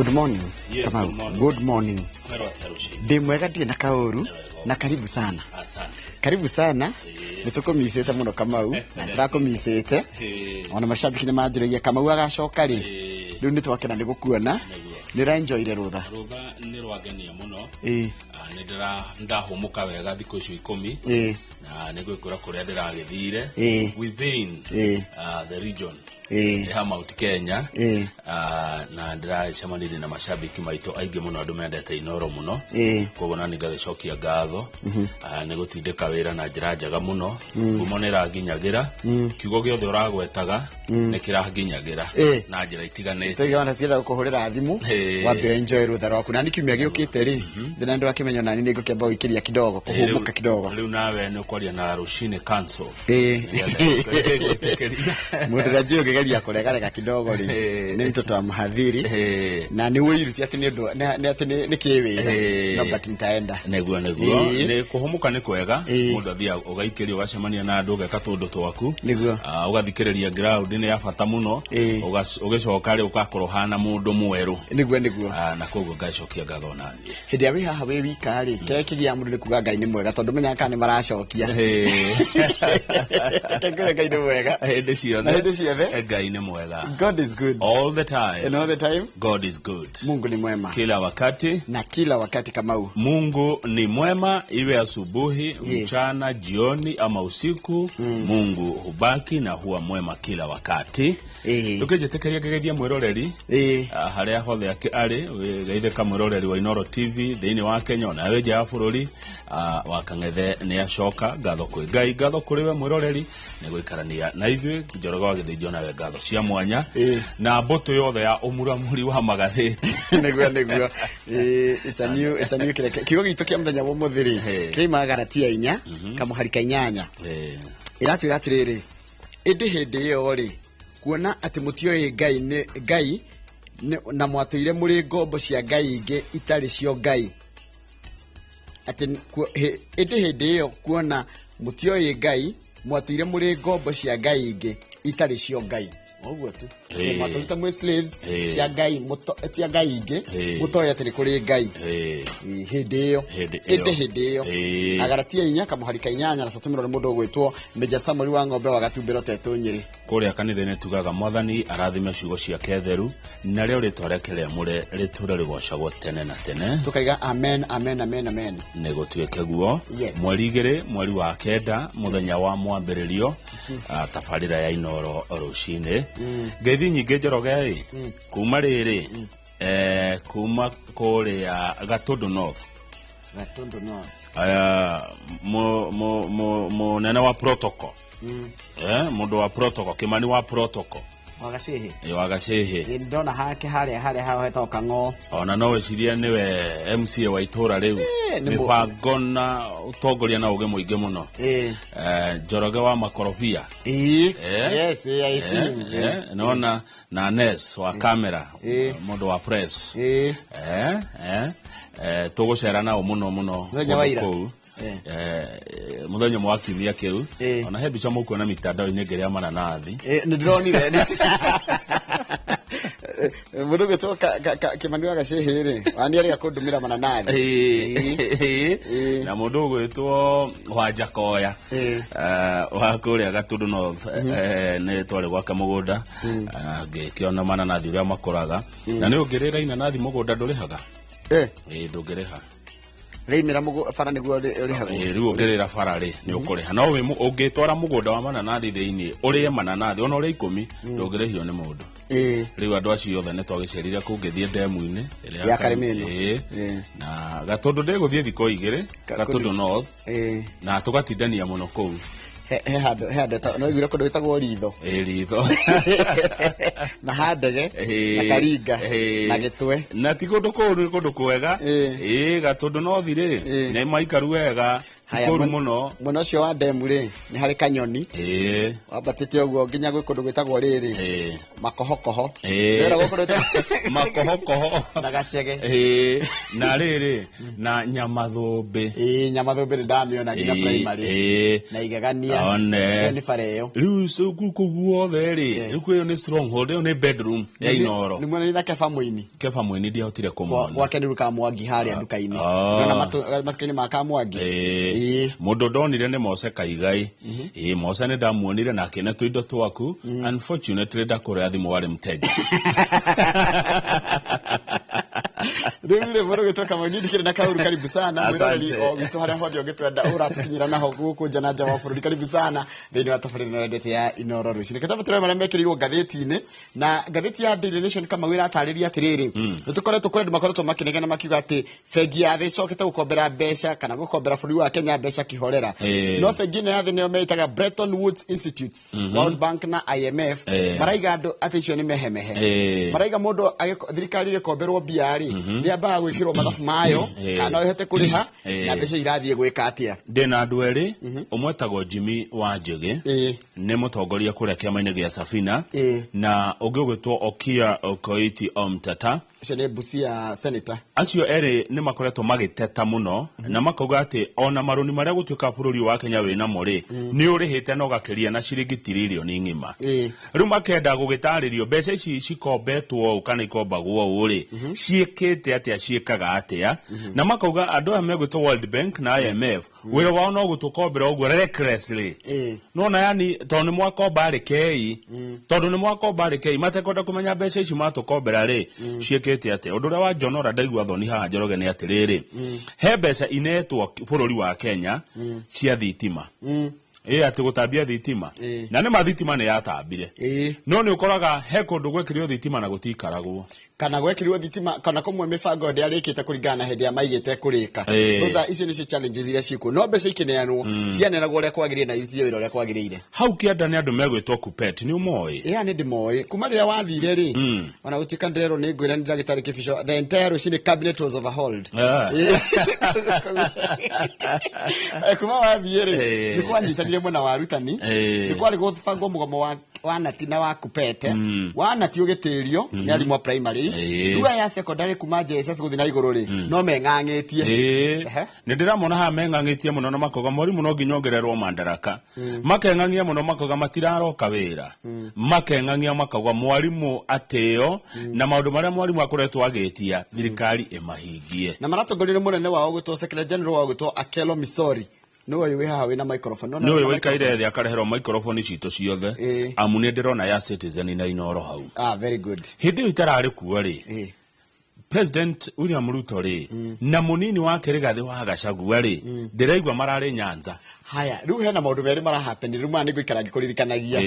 Good morning. Yes, Kamau. good morning. Good morning. Kwĩrwo atĩa rũcinĩ? Ndĩ mwega, ndirĩ na kaũru, na karibu sana. Asante. Karibu sana. Nĩ tũkũmicĩte mũno, Kamau, na tũrakũmicĩte. Ona macambĩki nĩ manjũragia Kamau agacoka rĩ. Rĩu nĩ twakena nĩ gũkuona. Nĩ ũraenjoire rũtha? Rũtha nĩ rwangenia mũno. Ah, nĩ ndahũmũka wega thikũ icio 10. Na nĩ gwĩkwĩra kũrĩa ndĩragĩthire within the region ya Mount Kenya. Ah, na ndĩracemanirie na macambĩki maitũ aingĩ mũno, andũ mendete Inoro mũno. Koguo nani ngagĩcokia ngatho. Ah, nĩ gũtindĩka wĩra na njĩra njega mũno. Ngumo nĩ ĩranginyagĩra, kiugo gĩothe ũragwetaga nĩ kĩranginyagĩra na njĩra itiganĩte. Tũigana tienda gũkũhũrĩra thimũ. Wambe enjoy rũtha rwaku na nĩ kiumia gĩũkĩte rĩ, thĩna nĩ ndĩrakĩmenya nani nĩ ngũkĩamba gũikĩria kidogo, kũhũmũka kidogo. Rĩu nawe nĩ ũkwaria na rũcinĩ council. Nĩgetha gwĩtĩkĩria. Mũndũ ũrĩa njũĩ ũngĩgeria kũregarega kidogo rĩ, nĩ mtoto wa mhadhiri. Na nĩ wĩiruti atĩ nĩ ũndũ nĩ atĩ nĩ kĩwĩra. No, but nitaenda. Nĩguo. Nĩ kũhũmũka nĩ kwega. Mũndũ athiaga ũgaikĩria, ũgacemania na andũ, ũgeka tũndũ twaku. Ah, ũgathikĩrĩria ground nĩ ya bata mũno. Ũgĩcoka rĩ, ũgakorwo hana mũndũ mwerũ. Nĩguo. Ah, na koguo ngacokia ngatho naniĩ. Hĩndĩ ĩrĩa wĩ haha wĩ wika rĩ, kĩrĩa kĩgĩaga mũndũ nĩ kuga Ngai nĩ mwega, tondũ menyaga kana nĩ maracokia. Reke ngwĩre Ngai nĩ mwega. Hĩndĩ ciothe. Na hĩndĩ ciothe. Ngai nĩ mwega. God is good. All the time. And all the time. God is good. Mungu ni mwema. Kila wakati. Na kila wakati, Kamau. Mungu ni mwema, iwe asubuhi, mchana, jioni ama usiku. Mungu hubaki na huwa mwema kila wakati. Ndũkĩnjĩtĩkĩria ngĩgeithia mwĩroreri ah, harĩa hothe arĩ, geithĩka mwĩroreri wa Inoro TV thĩinĩ wa Kenya ona wĩ nja ya bũrũri. Ah, wa Kang'ethe nĩ acoka. Ngatho kwĩ Ngai, ngatho kũrĩ we mwĩroreri nĩ gũikarania na ithuĩ. Njoroge wa Gĩthĩnjo, nawe ngatho cia mwanya na mbũtũ yothe ya ũmuramuri wa magathĩti. Nĩguo. It's a new kĩreke kiugo gitũ kĩa mũthenya wa ũmũthĩ rĩ, kĩraimaga Galatia 4 kamũhari ka 8. Ĩratwĩra atĩrĩrĩ, ĩndĩ hĩndĩ ĩyo rĩ, kuona atĩ mũtioĩ Ngai nĩ Ngai na mwatũire mũrĩ ngombo cia ngai ingĩ itarĩ cio ngai, atĩ ĩndĩ hĩndĩ ĩyo kuona mũtioĩ Ngai, mwatũire mũrĩ ngombo cia ngai ingĩ itarĩ cio ngai. Ũguo tu. Mwatũrĩte mwĩ slaves cia ngai cia ngai ingĩ mũtoĩ atĩ nĩ kũrĩ Ngai. Hĩndĩ ĩyo. Hĩndĩ ĩyo. Ĩndĩ hĩndĩ ĩyo. Agaratia 4 kamũhari ka 8, na tũtũmĩrwo nĩ mũndũ ũgwĩtwo Meja Samuel wa Ng'ombe wa Gatumbĩro Tetũ, Nyĩrĩ. Kũrĩa kanitha-inĩ tugaga Mwathani arathime ciugo ciake theru, narĩo rĩtwa rĩake rĩamũre rĩtũre rĩgocagwo tene na tene. Tukaiga amen, amen, amen, amen. Nĩ gũtuĩke guo. 2 mweri wa 9, mũthenya wa mwambĩrĩrio, ah, tabarĩra ya Inoro rũcinĩ. Ngeithi nyingĩ, Njoroge ĩ, kuma rĩrĩ kuma kũrĩa Gatũndũ North. Gatundu North. Aya, mũnene wa protocol, mũndũ wa protocol, Kĩmani wa protocol. Wagacĩhĩ. Ĩ, wa Gacĩhĩ. Ĩ, ndona hake harĩa hao hetagwo Kang'o. Ona no wĩcirie nĩwe MCA wa itũra rĩu. Nĩ Mĩbango na ũtongoria na ũgĩ mũingĩ mũno. Njoroge wa Makorobia. Yes, I see him. Nona na Nes wa kamera, mũndũ wa press. Tũgũcera nao mũno mũno Mũthenya wa kũndũ ira. kũu. Mũthenya ũmwe wa kiumia kĩu. Ona he mbica mũkuona mitandao-inĩ ngĩrĩa mananathi. Nĩ ndĩronire mũndũ ũgwĩtwo Kĩmani wa Gacĩhĩ rĩ, wani arĩa kũndũmĩra mananathi. Na mũndũ ũgwĩtwo Wanjakoya wa kũrĩa Gatũndũ North, nĩ twarĩ gwake mũgũnda. Ah, ngĩkĩona mananathi ũrĩa makũraga, na nĩ ũngĩrĩra inanathi mũgũnda ndũrĩhaga. Ĩ, ndũngĩrĩha. Rĩimĩra bara nĩguo ũrĩhagwo. Ĩ, rĩu ũngĩrĩra bara rĩ, nĩ ũkũrĩha, no ũngĩtwara mũgũnda wa mananathi thĩinĩ ũrĩe mananathi ona ũrĩa 10, ndũngĩrĩhio nĩ mũndũ. Rĩu andũ acio othe nĩ twagĩcerire kũu, ngĩthiĩ ndemu-inĩ ĩrĩa Ya Karĩmĩno. Ĩ. Na Gatũndũ ndĩgũthiĩ thikũ 2. Gatũndũ North. Na tũgatindania mũno kũu. He handũ no iguire kũndũ gwĩtagwo Ritho. Ĩ, Ritho. Na Handege na Karinga na Gĩtwe. Na ti kũndũ kũu, nĩ kũndũ kwega. Ĩ, Gatũndũ North rĩ, nĩ maikaru wega. Haya, kũru mũno. Mwena ũcio wa ndemu rĩ, nĩ harĩ kanyoni. Wambatĩte ũguo nginya gwĩ kũndũ gwĩtagwo rĩrĩ. Makohokoho. Ndĩrona gũkũ gwĩtagwo- Makohokoho. Na gacege. Na rĩrĩ na nyamathũmbĩ. Ĩĩ, nyamathũmbĩ nĩ ndamĩona nginya primary. Na igegania. One. Ĩyo nĩ bara ĩyo. Rĩu kũu guothe rĩ, rĩu ĩyo nĩ stronghold, ĩyo nĩ bedroom ya Inooro. Nĩ mwena na Keba Mũini. Keba Mũini ndiahotire kũmwona. Gwake nĩ Kamwangi harĩa nduka-inĩ. Ndona matuka-inĩ ma Kamwangi. Ĩĩ. Mũndũ ndonire nĩ Mose Kaigai. Ĩĩ, Mose nĩ ndamuonire na akĩne tũindo twaku. Unfortunately ndakũrĩa thimũ warĩ mteja. Rĩu rĩ mũndũ gwĩtwo Kamau niĩ ndikĩrĩ na kaũru, karibu sana mwĩroreri o witũ harĩa hothe ũngĩtwenda ũratũkinyĩra naho gũkũ nja na nja wa bũrũri, karibu sana thĩinĩ wa tabarĩra ĩno wendete ya Inooro rũcinĩ. Reke twambe tũrore marĩa mekĩrĩirwo ngathĩti-inĩ, na ngathĩti ya Daily Nation Kamau ĩratarĩria atĩrĩrĩ, nĩ tũkoretwo kũrĩ andũ makoretwo makĩnegena makiuga atĩ bengi ya thĩ ĩcokete gũkombera mbeca kana gũkombera bũrũri wa Kenya mbeca kĩhorera. No bengi ĩno ya thĩ nĩyo meĩtaga Bretton Woods Institutes, World Bank na IMF, maraiga andũ atĩ icio nĩ mehemehe. Maraiga mũndũ thirikari ĩgĩkomberwo mbia rĩ, nĩ yambaga gwĩkĩrwo mathabu mayo kana no ĩhote kũrĩha na mbeca irathiĩ gwĩka atĩa. Ndĩna andũ erĩ, ũmwe etagwo Jimmy wa Njĩgĩ, nĩ mũtongoria kũrĩa kĩama-inĩ gĩa Safina, na ũngĩ ũgwĩtwo Okia Okoiti Omtata. Ũcio nĩ Busia senator. Acio erĩ nĩ makoretwo magĩteta mũno na makauga atĩ ona marũni marĩa gũtuĩka bũrũri wa Kenya wĩnamo rĩ, nĩ ũrĩhĩte na ũgakĩria na ciringi tiririoni ng'ima. Rĩu makenda gũgĩtarĩrio mbeca ici cikombetwo ũũ kana ikombagwo ũũ rĩ, ciĩkĩte atĩa, ciĩkaga atĩa, na makauga andũ aya megwĩtwo World Bank na IMF wĩra wao no gũtũkombera ũguo recklessly. Nona yani tondũ nĩ mwakomba rekei, tondũ nĩ mwakomba rekei, matekwenda kũmenya mbeca ici matũkombera rĩ ciĩkĩte atĩa. Ũndũ ũrĩa wa njonora ndaigua thoni haha Njoroge nĩ atĩrĩrĩ, he mbeca inetwo bũrũri wa Kenya cia thitima, ĩ atĩ gũtambia thitima, na nĩ ma thitima nĩ yatambire, no nĩ ũkoraga he kũndũ gwekĩrio thitima na gũtikaragwo. Kana gwekĩrirwo thitima kana kũmwe mĩbango ndĩarĩkĩte kũringana na hĩndĩ ya maigĩte kũrĩka. Those are, icio nĩcio challenges iria ciĩkuo, no mbeca ikĩneanwo cianeanagwo ũrĩa kwagĩrĩire na irutithio wĩra ũrĩa kwagĩrĩire. Hau kĩanda nĩ andũ megwĩtwo Kupet, nĩ ũmoĩ? Ĩya, nĩ ndĩmoĩ kuma rĩrĩa wathire rĩ, ona gũtuĩka ndĩrerwo nĩ ngwĩra nĩ ndagĩtarĩ Kĩbico, the entire rũcinĩ cabinet was overhauled. Kuma wathiĩ rĩ, nĩ kwanyitanire mwena wa arutani, nĩ kwarĩ gũbangwo mũgomo wa nati na wa kupete, wa nati ũgĩtĩrio nĩ arimũ a primary, rĩu aya a secondary kuma JSS gũthiĩ na igũrũ rĩ, no meng'ang'ĩtie. Nĩ ndĩramona haha meng'ang'ĩtie mũno na makauga mwarimũ no nginya ongererwo mandaraka. Makeng'ang'ia mũno makauga matiraroka wĩra, makeng'ang'ia makauga mwarimũ atĩo na maũndũ marĩa mwarimũ akoretwo agĩtia thirikari ĩmahingie. Na maratongorio nĩ mũnene wao gwĩtwo Secretary General wao gwĩtwo Akelo Misori, nĩwe ũyũ wĩ haha wĩna microphone. Nĩ ũyũ wĩikaire thĩ akareherwo microphone citũ ciothe, amu nĩ ndĩrona ya Citizen na Inooro hau. Ah, very good. Hĩndĩ ĩyo itararĩ kuo rĩ, President William Ruto rĩ na mũnini wake Rigathĩ wa Gachagua rĩ, ndĩraigua mararĩ Nyanza. Haya, rĩu hena maũndũ merĩ marahappen rĩu, maya nĩngũikara ngĩkũririkanagia.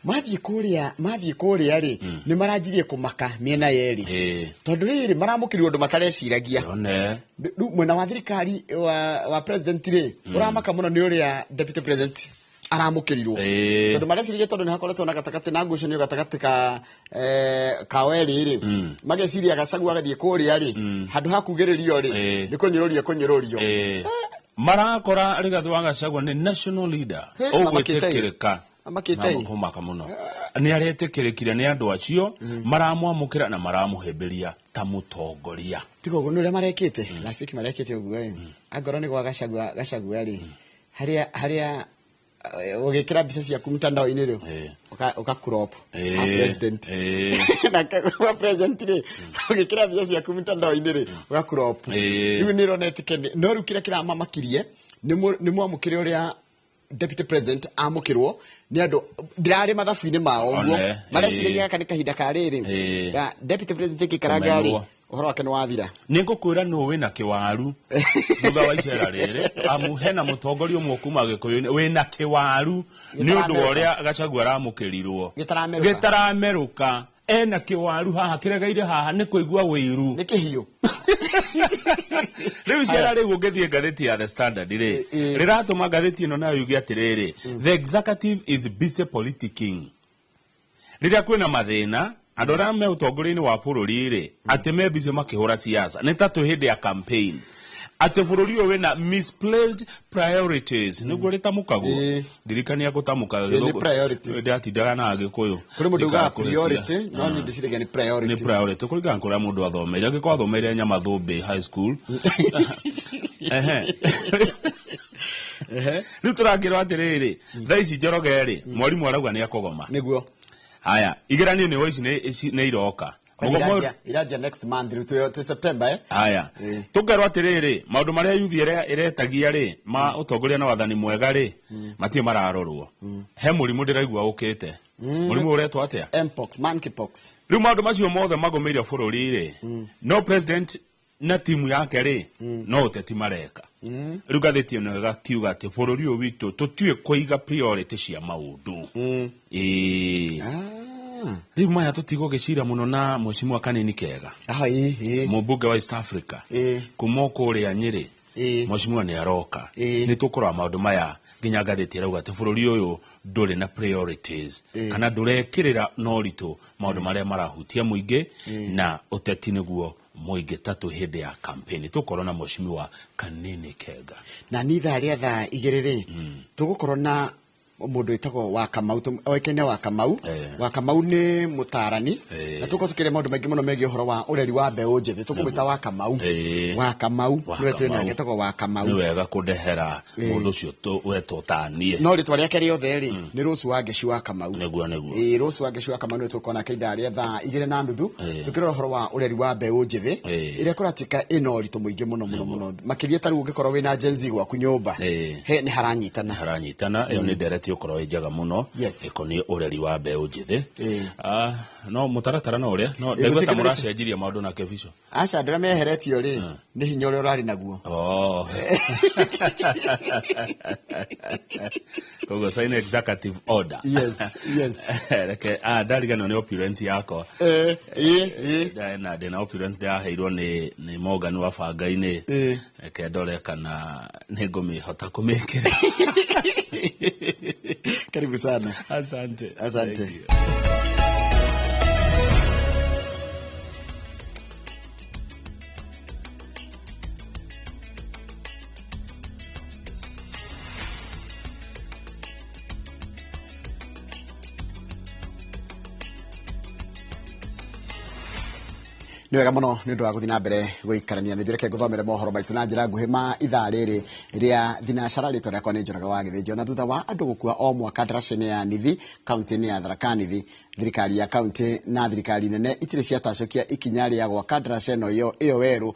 Mathiĩ kũrĩa rĩ, nĩ maranjirie kũmaka mĩena yerĩ, tondũ rĩrĩ maramũkĩrirwo ũndũ matareciragia. One. Rĩu mwena wa thirikari wa president rĩ, ũramaka mũno nĩ ũrĩa deputy president aramũkĩrirwo, tondũ mareciririe tondũ nĩ hakoretwo na gatagatĩ na ngucanio gatagatĩ ka kao erĩ rĩ, mageciria Gachagua agathiĩ kũrĩa rĩ, handũ ha kugĩrĩrio rĩ, nĩ kũnyũrũrio kũnyũrũrio. Marakora Rigathĩ wa Gachagua nĩ national leader ũgwĩtĩkĩrĩka. Amakĩte ĩ. Kũmaka mũno nĩ aretĩkĩrĩkire nĩ andũ acio, maramwamũkĩra na maramũhĩmbĩria ta mũtongoria. Tiga ũguo nĩ ũrĩa marekĩte last week, marekĩte ũguo ĩ, angorwo nĩ gwa Gachagua, Gachagua rĩ, harĩa ũgĩkĩra mbica ciaku mtandao-inĩ rĩ, ũka crop ha president, nake gwa president rĩ, ũgĩkĩra mbica ciaku mtandao-inĩ rĩ, ũga crop. Rĩu nĩ ĩronetĩke, no rĩu kĩrĩa kĩramamakirie nĩ mwamũkĩre ũrĩa deputy president amũkĩrwo nĩ andũ ndĩrarĩ mathabu-inĩ mao ũguo. One, Mareciragia gaka nĩ kahinda ka rĩrĩ ga deputy president ĩgĩikaranga rĩ, Kũmenwo. Ũhoro wake nĩ wathira. Nĩ ngũkwĩra nũ wĩna kĩwaru thutha wa icera rĩrĩ, amu hena mũtongoria ũmwe kuma Gĩkũyũ-inĩ wĩna kĩwaru nĩ ũndũ wa ũrĩa Gachagua aramũkĩrirwo. Gĩtaramerũka. Gĩtaramerũka, ena kĩwaru haha kĩregeire haha nĩ kũigua wĩiru. Nĩ kĩhiũ. Rĩu icera rĩu, ũngĩthiĩ ngathĩti ya The Standard rĩ, rĩratũma ngathĩti ĩno nayo yuge atĩrĩrĩ, "The executive is busy politicking." Rĩrĩa kwĩna mathĩna, andũ arĩa me ũtongoria-inĩ wa bũrũri rĩ, atĩ me busy makĩhũra siasa, nĩ ta twĩ hĩndĩ ya campaign. Atĩ bũrũri ũyũ wĩna misplaced priorities nĩguo rĩtamũkagwo. Ndirikania gũtamũka gĩthũngũ ndĩratindaga na Agĩkũyũ. Kũrĩ mũndũ ugaga priority no niĩ ndĩciragia nĩ priority. Nĩ priority kũringana kũrĩa mũndũ athomeire. Angĩkorwo athomeire Nyamathũmbĩ high school. Ehe. Rĩu tũrakĩrwo atĩrĩrĩ, thaa ici Njoroge rĩ, mwarimũ arauga nĩ akũgoma. Nĩguo. Haya, igeranio nĩ ici nĩ iroka. Iranjia next month rĩu twĩ September. Haya. Tũkerwo atĩrĩrĩ, maũndũ marĩa yuthi ĩretagia rĩ, ma ũtongoria na wathani mwega rĩ, matirĩ mararorwo. He mũrimũ ndĩraigua ũkĩte. Mũrimũ ũretwo atĩa? Mpox, monkeypox. Rĩu maũndũ macio mothe magũmĩire bũrũri rĩ, no president na timu yake rĩ, no ũteti mareka. Rĩu ngathĩti ĩno ĩgakiuga atĩ bũrũri ũyũ witũ tũtiũĩ kũiga priority cia maũndũ. Rĩu maya tũtigũgĩcira mũno na mheshimiwa Kanini Kega. Mũmbunge wa East Africa. Kuma kũrĩa Nyĩrĩ. Mheshimiwa nĩ aroka. Nĩ tũkũrora maũndũ maya nginya ngathĩti ĩrauga atĩ bũrũri ũyũ ndũrĩ na priorities kana ndũrekĩrĩra na ũritũ maũndũ marĩa marahutia mũingĩ na ũteti nĩguo mũingĩ tatũ hĩndĩ ya campaign. Tũkorwo na mheshimiwa Kanini Kega. Na ni thaa rĩa thaa igĩrĩ rĩ, tũgũkorwo na mũndũ wĩtagwo wa Kamau, oĩkaine wa Kamau. Wa Kamau nĩ mũtaarani na tũkorwo tũkĩaria maũndũ maingĩ mũno megiĩ ũhoro wa ũreri wa mbeũ njĩthĩ. Tũkũmwĩta wa Kamau. Wa Kamau nĩwe twĩ nake, etagwo wa Kamau. Nĩ wega kũndehera mũndũ ũcio wetwo tanie. No rĩtwa rĩake rĩothe rĩ nĩ Rose wa Ngeci wa Kamau. Nĩguo nĩguo. Rose wa Ngeci wa Kamau nĩwe tũgũkorwo nake ithaa rĩa thaa 2:30 tũkĩrora ũhoro wa ũreri wa mbeũ njĩthĩ ĩrĩa kũratuĩka ĩna ũritũ mũingĩ mũno mũno mũno, makĩria ta rĩu ũngĩkorwo wĩna Gen Z gwaku nyũmba, he nĩ haranyitana. Haranyitana. Ĩyo nĩ ndereti ũkorwo ĩ njega mũno ĩkoniĩ ũreri wa mbeũ njĩthĩ. No mũtaratara no ũrĩa no ndaigua ta mũracenjirie maũndũ na Kebico. Aca ndĩra meheretio rĩ nĩ hinya ũrĩa ũrarĩ naguo. Koguo sign executive order. Yes, yes. Reke ndariganĩrwo nĩ opulence yakwa. Na ndĩna opulence ndĩraheirwo nĩ Morgan wa Banga-inĩ. Reke ndore kana nĩngũmĩhota kũmĩkĩra. Karibu sana. Asante. Asante. Nĩ wega mũno nĩ ũndũ wa gũthiĩ na mbere gũikarania nĩ reke ngũthomere mohoro maitũ na njĩra nguhĩ ma ithaa rĩrĩ rĩa thinacara. Rĩtwa rĩakwa nĩ Njoroge wa Gĩthĩnjio. Na thutha wa andũ gũkua o mwaka ndaraca-inĩ ya Nithi kaunti-inĩ ya Tharaka Nithi, thirikari ya kaunti na thirikari nene itirĩ ciatacũkia ikinya rĩa gwaka ndaraca ĩno ĩyo werũ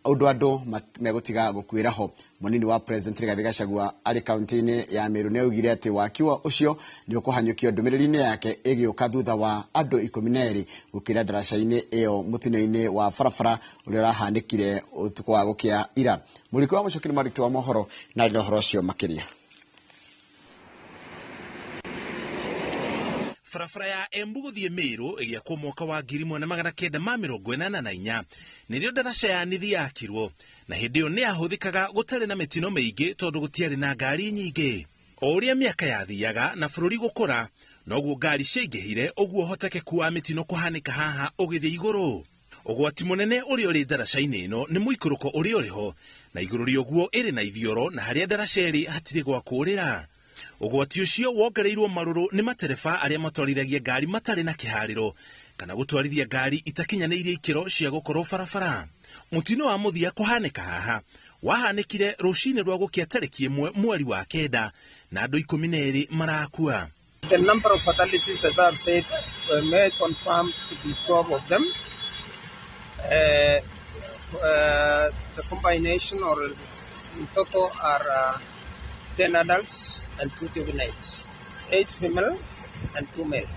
ũndũ andũ megũtiga gũkuĩra ho. Mũnini wa President Rigathĩ Gachagua arĩ kaunti-inĩ ya Meru nĩ augire atĩ waki ũcio nĩ ũkũhanyũkio ndũmĩrĩri-inĩ yake ĩgĩũka thutha wa andũ 12 gũkĩra ndaraca-inĩ ĩyo mũtino-inĩ wa barabara ũrĩa ũrahanĩkire ũtukũ wa gũkĩa ira. Mũriki wa Mũcuki nĩ mwandĩki wa mohoro na arĩ na ũhoro ũcio makĩria. Barabara ya Embu gũthiĩ Meru ĩgĩakwo mwaka wa 1984 nĩrĩo ndaraca ya Nithi yakirwo, na hĩndĩ ĩyo nĩ yahũthĩkaga gũtarĩ na mĩtino mĩingĩ tondũ gũtiarĩ na ngari nyingĩ. O ũrĩa mĩaka yathiaga na bũrũri gũkũra, noguo ngari ciaingĩhire, ũguo ũhotekeku wa mĩtino kũhanĩka haha ũgĩthiĩ igũrũ. Ũgwati mũnene ũrĩa ũrĩ ndaraca-inĩ ĩno nĩ mũikũrũko ũrĩa ũrĩ ho, na igũrũ rĩa ũguo ĩrĩ na ithioro na harĩa ndaraca ĩrĩ hatirĩ gwa kũũrĩra. Ũgwati ũcio wongereirwo marũrũ nĩ matereba arĩa matwarithagia ngari matarĩ na kĩharĩro kana gũtwarithia ngari itakinyanĩirie ikĩro cia gũkorwo barabara. Mũtino wa mũthia kũhanĩka haha wahanĩkire rũcinĩ rwa gũkĩa tarĩki 1 mweri wa 9 na andũ 12 marakua. The number of fatalities, as I've said, were made confirmed to be 12 of them. The combination or in total are 10 adults and 2 juveniles, 8 female and 2 male.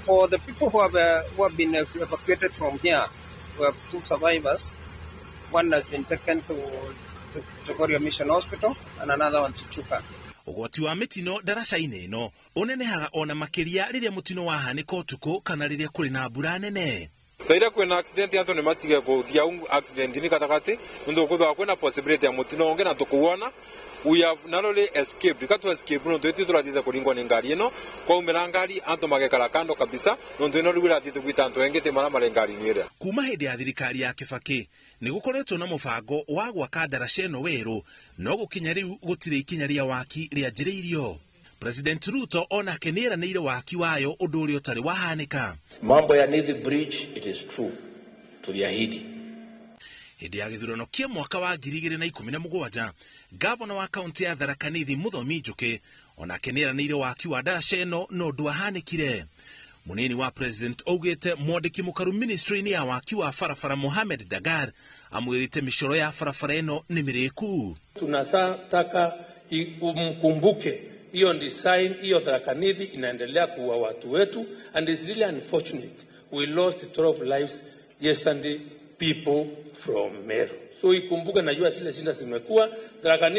For the people who have been evacuated from here, we have 2 survivors. One has been taken to Chogoria Mission Hospital and another one to Chuka. Ũgwati wa mĩtino ndaraca-inĩ ĩno ũnenehaga ona makĩria rĩrĩa mũtino wahanĩka ũtukũ kana rĩrĩa kũrĩ na mbura nene. Thaira kwina accident antu ni matige kuthia accident ni katakati ndu kuthwa kwina possibility ya mutino ungi na tukuona. We have narrowly escaped. Katu escape no twetu turathiite kuringwa ni ngari ino kwaumira ngari antu magekara kando kabisa no ndu ino riu irathiite gwita antu engi ti mara mari ngari-ini iria. Kuma hindi ya thirikari ya Kibaki Nĩ gũkoretwo na mũbango wa gwaka ndaraca ĩno werũ, no gũkinya rĩu gũtirĩ ikinya rĩa waki rĩanjĩrĩirio. President Ruto onake nĩeranĩire waki wayo ũndũ ũrĩa ũtarĩ wahanĩka. Mambo ya Nithi Bridge, it is true, tuliahidi. Hĩndĩ ya gĩthurano kĩa mwaka wa 2017, gavana wa kaunti ya Tharaka Nithi Muthomi Njuki onake nĩeranĩire waki wa ndaraca ĩno no ndwahanĩkire. Munini wa president augĩte mwandĩki mũkaru ministry-inĩ ya waki wa barabara Mohamed Dagar amwĩrĩte mĩcoro ya barabara ĩno nĩ mĩrĩku. Tunataka umkumbuke hiyo design hiyo Tharaka Nithi inaendelea kuua watu wetu, and it's really unfortunate we lost 12 lives yesterday, people from Meru. So ikumbuke, najua zile shida zimekuwa Tharaka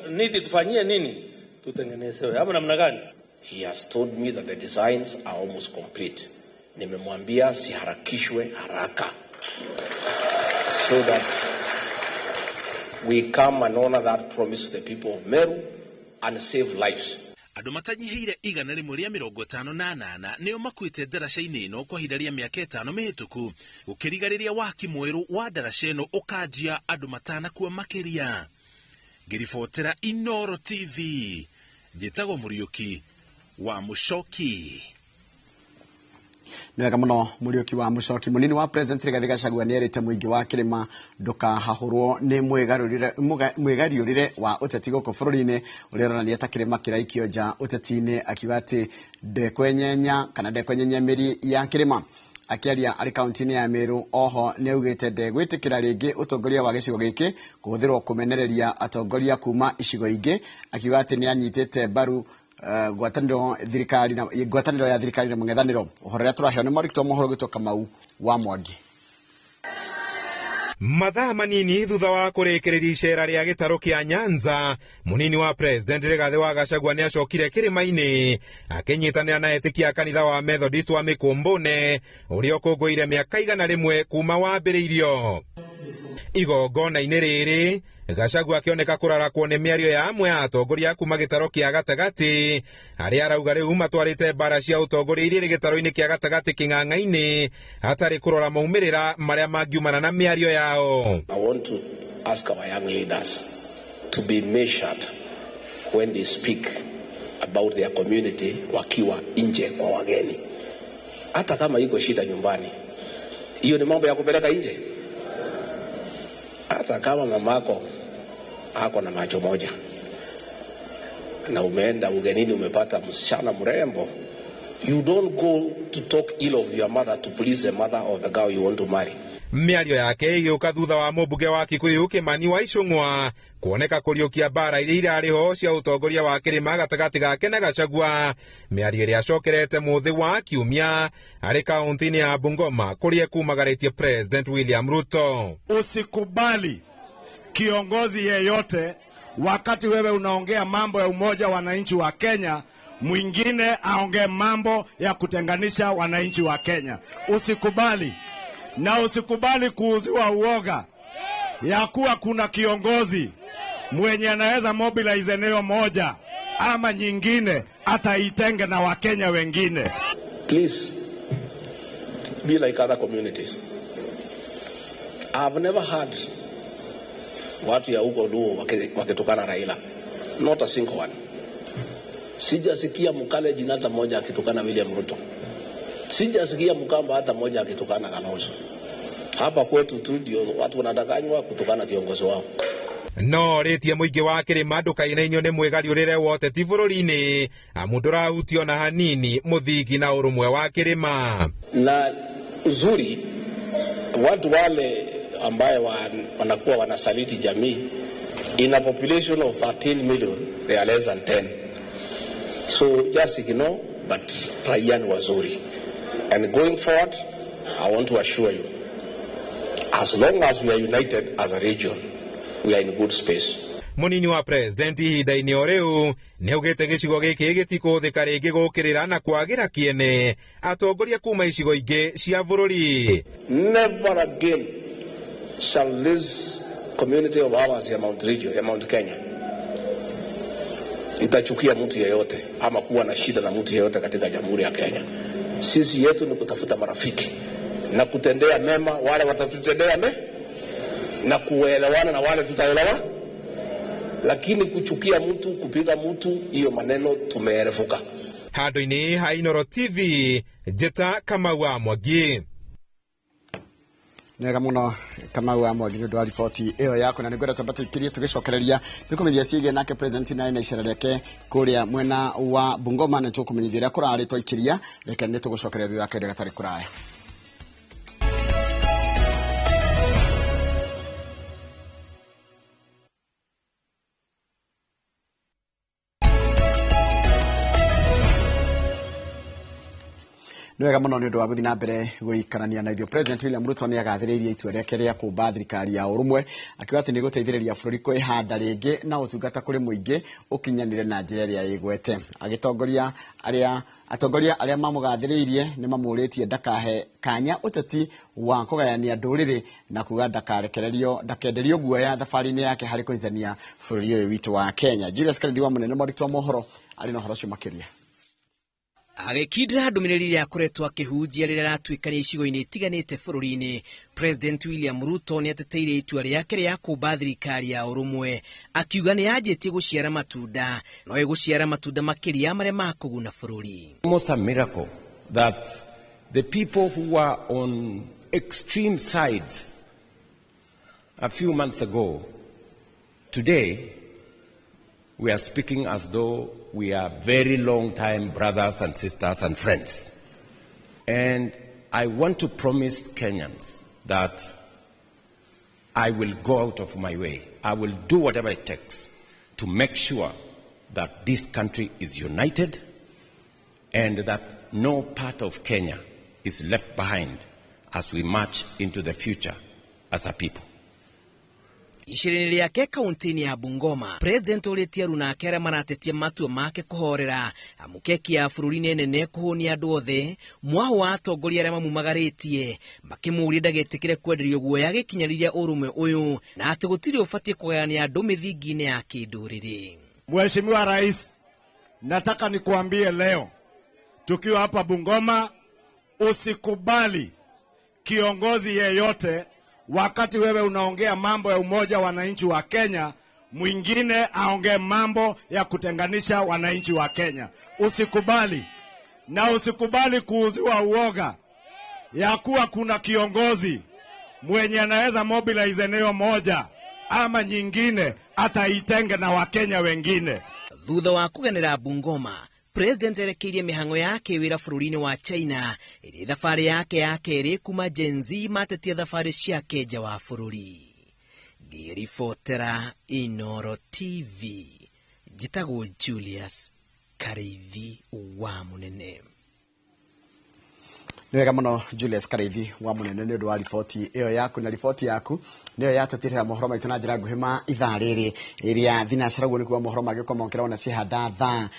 Nithi, tufanyie nini? Tutengenezewe hapo namna gani? He has told me that the designs are almost complete. Nimemwambia siharakishwe haraka so that we come and honor that promise to the people of Meru and save lives. Andũ matanyihĩire 158 nĩo makuĩte ndaraca-inĩ ĩno kwa ihinda rĩa mĩaka 5 mĩhĩtũku, gũkĩriga rĩrĩa waki mwerũ wa ndaraca ĩno ũkanjia andũ matanakua makĩria. Ngĩribotera Inooro TV, njĩtagwo Mũriũki wa Mũcoki. Nĩ wega mũno Mũriũki wa Mũcoki. Mũnini wa president Rigathi Gachagua nĩerĩte mũingĩ wa kĩrĩma ndũkahahũrwo nĩ mwĩgariũrĩre wa ũteti gũkũ bũrũri-inĩ ũrĩa ũronania ta kĩrĩma kĩraikio nja ũteti-inĩ, akiuga atĩ ndekwenyenya kana ndekwenyenya mĩri ya kĩrĩma. Akĩaria arĩ kaunti-inĩ ya Meru oho nĩaugĩte ndegwĩtĩkĩra rĩngĩ ũtongoria wa gĩcigo gĩkĩ kũhũthĩrwo kũmenereria atongoria kuma icigo ingĩ, akiuga atĩ nĩanyitĩte mbaru ngwatanĩro thirikari na ngwatanĩro ya thirikari na mũng'ethanĩro. Ũhoro ũrĩa tũraheo nĩ mwandĩki wa mohoro gwĩtwo Kamau wa Mwangi. Mathaa manini thutha wa kũrĩkĩrĩria icera rĩa gĩtarũ kĩa Nyanza, mũnini wa president Rigathi wa Gachagua nĩacokire kĩrĩma-inĩ akĩnyitanĩra na etĩkia a kanitha wa Methodist wa Mĩkũmbũne ũrĩa ũkũngũĩire mĩaka 100 kuma wambĩrĩirio. Igongona-inĩ rĩrĩ Gachagua akĩoneka kũrarakwo nĩ mĩario ya amwe a atongoria kuma gĩtarũ kĩa gatagatĩ arĩa arauga rĩu matwarĩte mbara cia ũtongoria iria irĩ gĩtarũ-inĩ kĩa gatagatĩ kĩng'ang'a-inĩ hatarĩ kũrora maumĩrĩra marĩa mangiumana na mĩario yao. I want to ask our young leaders to be measured when they speak about their community wakiwa nje kwa wageni. Hata kama iko shida nyumbani, hiyo ni mambo ya kupeleka nje. Hata kama mamako ako na macho moja na umeenda ugenini umepata msichana mrembo, you don't go to talk ill of your mother to please the mother of the girl you want to marry. Mĩario yake ĩgĩũka thutha wa mũmbunge wa Kikuyu Kimani wa Ichung'wa kuoneka kũriũkia mbara iria irarĩ ho cia ũtongoria wa kĩrĩma gatagatĩ gake na Gachagua, mĩario ĩrĩa acokerete mũthĩ wa kiumia arĩ kaunti-inĩ ya Bungoma kũrĩa ekumagarĩtie President William Ruto. Usikubali kiongozi yeyote wakati wewe unaongea mambo ya umoja wananchi wa Kenya, mwingine aongee mambo ya kutenganisha wananchi wa Kenya. Usikubali. Na usikubali kuuziwa uoga ya kuwa kuna kiongozi mwenye anaweza mobilize eneo moja ama nyingine ataitenge na Wakenya wengine. Please be like other communities. I've never heard watu ya huko Luo wakitukana Raila. Not a single one. Sijasikia Mkalenjin hata moja akitukana William Ruto. Sijasikia Mkamba hata moja akitukana Kalonzo. Hapa kwetu tu ndio watu wanadanganywa kutukana kiongozi wao. No rĩtie mũingĩ wa kĩrĩma ndũkainainio nĩ mwĩgariũrĩre wa ũteti bũrũri-inĩ amu ndũrahutio na hanini mũthingi na ũrũmwe wa kĩrĩma. Na uzuri watu wale ambaye wanakuwa wanasaliti jamii, in a population of 13 million they are less than 10. So just ignore, but raia ni wazuri. And going forward, I want to assure you, as long as we are united as a region, we are in good space. Munini wa president ihinda-inĩ o rĩu nĩaugĩte gĩcigo gĩkĩ gĩtikũhũthĩka rĩngĩ gũũkĩrĩra na kwagĩra kĩene atongoria kuma icigo ingĩ cia bũrũri. Never again shall this community of ours ya Mount Region, ya Mount Kenya, itachukia mtu yeyote ama kuwa na shida na mtu yeyote katika Jamhuri ya Kenya. Sisi yetu ni kutafuta marafiki na kutendea mema wale watatutendea mema. na kuelewana na wale tutaelewa, lakini kuchukia mtu, kupiga mtu, hiyo maneno tumeerefuka. Handũ-inĩ ha Inooro TV, njĩta Kamau wa Mwangi. Nĩ wega mũno Kamau wa Mwangi nĩ ũndũ wa riboti ĩyo yaku, na nĩngwenda twamba tũikĩrie tũgĩcokereria nĩ kũmenyithia ciĩgiĩ nake president naye na icera rĩake kũrĩa mwena wa Bungoma. Nĩ tũkũmenyithia ũrĩa kũrarĩ twaikĩria, reke nĩ tũgũcokereria thutha wa kahinda gatarĩ kũraya. Nĩ wega mũno nĩ ũndũ wa gũthiĩ na mbere gũikarania na ithuĩ. President William Ruto nĩ agathĩrĩirie itua rĩake rĩa kũmba thirikari ya ũrũmwe, akiuga atĩ nĩ gũteithĩrĩria bũrũri kwĩhanda rĩngĩ na ũtungata kũrĩ mũingĩ ũkinyanĩre na njĩra ĩrĩa ĩgwete. Agĩtongoria arĩa atongoria arĩa mamũgathĩrĩirie nĩ mamũrĩtie ndakahe kanya ũteti wa kũgayania ndũrĩrĩ na kuga ndakarekererio ndakenderio guoya thabarĩ-inĩ yake harĩ kũnyitithania bũrũri ũyũ witũ wa Kenya. Julius Karithi wa mũnene mwandĩki wa mohoro arĩ na ũhoro ũcio makĩria. Agĩkindĩra ndũmĩrĩri ĩrĩa akoretwo akĩhunjia rĩrĩa aratuĩkania icigo-inĩ itiganĩte bũrũri-inĩ, President William Ruto nĩ ateteire itua rĩake rĩa kũmba thirikari ya ũrũmwe, akiuga nĩ yanjĩtie gũciara matunda, no ĩgũciara matunda makĩria marĩa makũguna bũrũri. Almost a miracle that the people who were on extreme sides a few months ago, today we are speaking as though we are very long time brothers and sisters and friends. And I want to promise Kenyans that I will go out of my way. I will do whatever it takes to make sure that this country is united and that no part of Kenya is left behind as we march into the future as a people. Icera-inĩ rĩake kaunti-inĩ ya Bungoma, President ũrĩtie aruna ake arĩa maratetia matua make kũhorera amu keki ya bũrũri nĩ nene kũhũnia andũ othe, mwaho wa atongoria arĩa mamumagarĩtie makĩmũũria ndagetĩkĩre kwenderio guoya agĩkinyanĩria ũrũmwe ũyũ na atĩ gũtirĩ ũbatiĩ kũgayania andũ mĩthingi-inĩ ya kĩndũrĩrĩ. Mheshimiwa Rais, nataka nikuambie leo tukiwa hapa Bungoma, usikubali kiongozi yeyote wakati wewe unaongea mambo ya umoja wananchi wa Kenya, mwingine aongee mambo ya kutenganisha wananchi wa Kenya. Usikubali, na usikubali kuuziwa uoga ya kuwa kuna kiongozi mwenye anaweza mobilize eneo moja ama nyingine ataitenge na Wakenya wengine. Thutha wa kũgenera Bungoma, President erekeirie mĩhang'o yake wĩra bũrũri-inĩ wa China ĩrĩ thabarĩ yake ya kerĩ kuma Gen Z matetie thabarĩ ciake nja wa bũrũri. Ngĩribotera Inooro TV, njĩtagwo Julius Kariithi wa Mũnene. Nĩ wega mũno Julius Kariithi wa Mũnene nĩ ũndũ wa riboti ĩyo yaku, na riboti yaku nĩyo yatũtirĩra mohoro maitũ na njĩra nguhĩ ma ithaa rĩrĩ rĩa thinacara. Ũguo nĩkuo mohoro mangĩkorwo mongererwo na cihanda thaa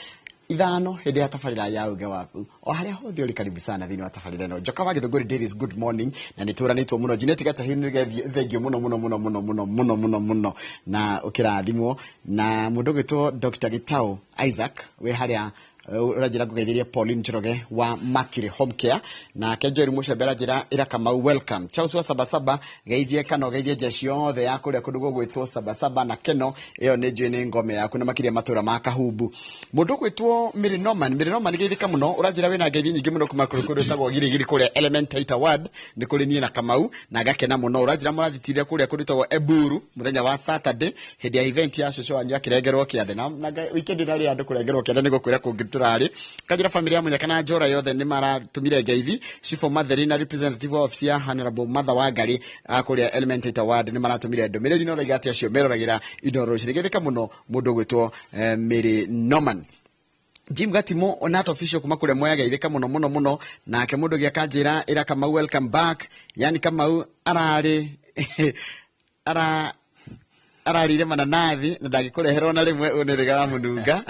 5 hĩndĩ ya tabarĩra ya uge waku o harĩa hothe ũrĩ. Karibu sana thĩinĩ wa tabarĩra ĩno. Njoka wa Gĩthũngũri Dairies, good morning, na nĩ tũranĩtwo mũno. Jeanette Gatahi nĩ thengio mũno mũno mũno mũno mũno mũno mũno mũno na ũkĩrathimwo. Na mũndũ ũgwĩtwo Dr. Gitau Isaac wĩ harĩa ũranjĩra ngũgeithĩrie Pauline Njoroge wa Mercury Home Care, nake Joel Mucembe aranjĩra ĩra Kamau welcome. Charles wa Sabasaba geithie kana ũgeithie jeshi yothe ya kũrĩa kũndũ gũgwĩtwo Sabasaba na Keno, ĩyo nĩ njũĩ nĩ ngome yaku na makĩria matũra ma Kahumbu. Mũndũ ũgwĩtwo Mary Norman, Mary Norman geithĩka mũno, ũranjĩra wĩna ngeithi nyingĩ mũno kuma kũrĩ kũndũ gwĩtagwo Girigiri kũrĩa Elementaita Ward, nĩ kũrĩ niĩ na Kamau na ngakena mũno. Ũranjĩra mũrathitire kũrĩa kũndũ gwĩtagwo Eburu mũthenya wa Saturday hĩndĩ ya event ya cũcũ wanyu akĩrengerwo kĩande, na weekend ĩrarĩ andũ kũrengerwo kĩande nĩ gũkwĩra kũngĩ tũrarĩ. Kanjĩra family ya Mũnyaka na Njora yothe nĩ maratũmire ngeithi. Cifo Matheri na representative wa office ya Honorable Martha Wangari kũrĩa Elementaita Ward nĩ maratũmire ndũmĩrĩri no raiga atĩ acio meroragĩra Inooro rũcinĩ. Geithĩka mũno mũndũ ũgwĩtwo Mary Norman. Jim Gatimo onat official kuma kũrĩa Mwea, geithĩka mũno mũno mũno. Nake mũndũ ũngĩ akanjĩra ĩra Kamau welcome back, yani Kamau ararĩ ararire mananathi na ndangĩkũrehera ona rĩmwe, ũyũ nĩ rĩga wa mũnunga.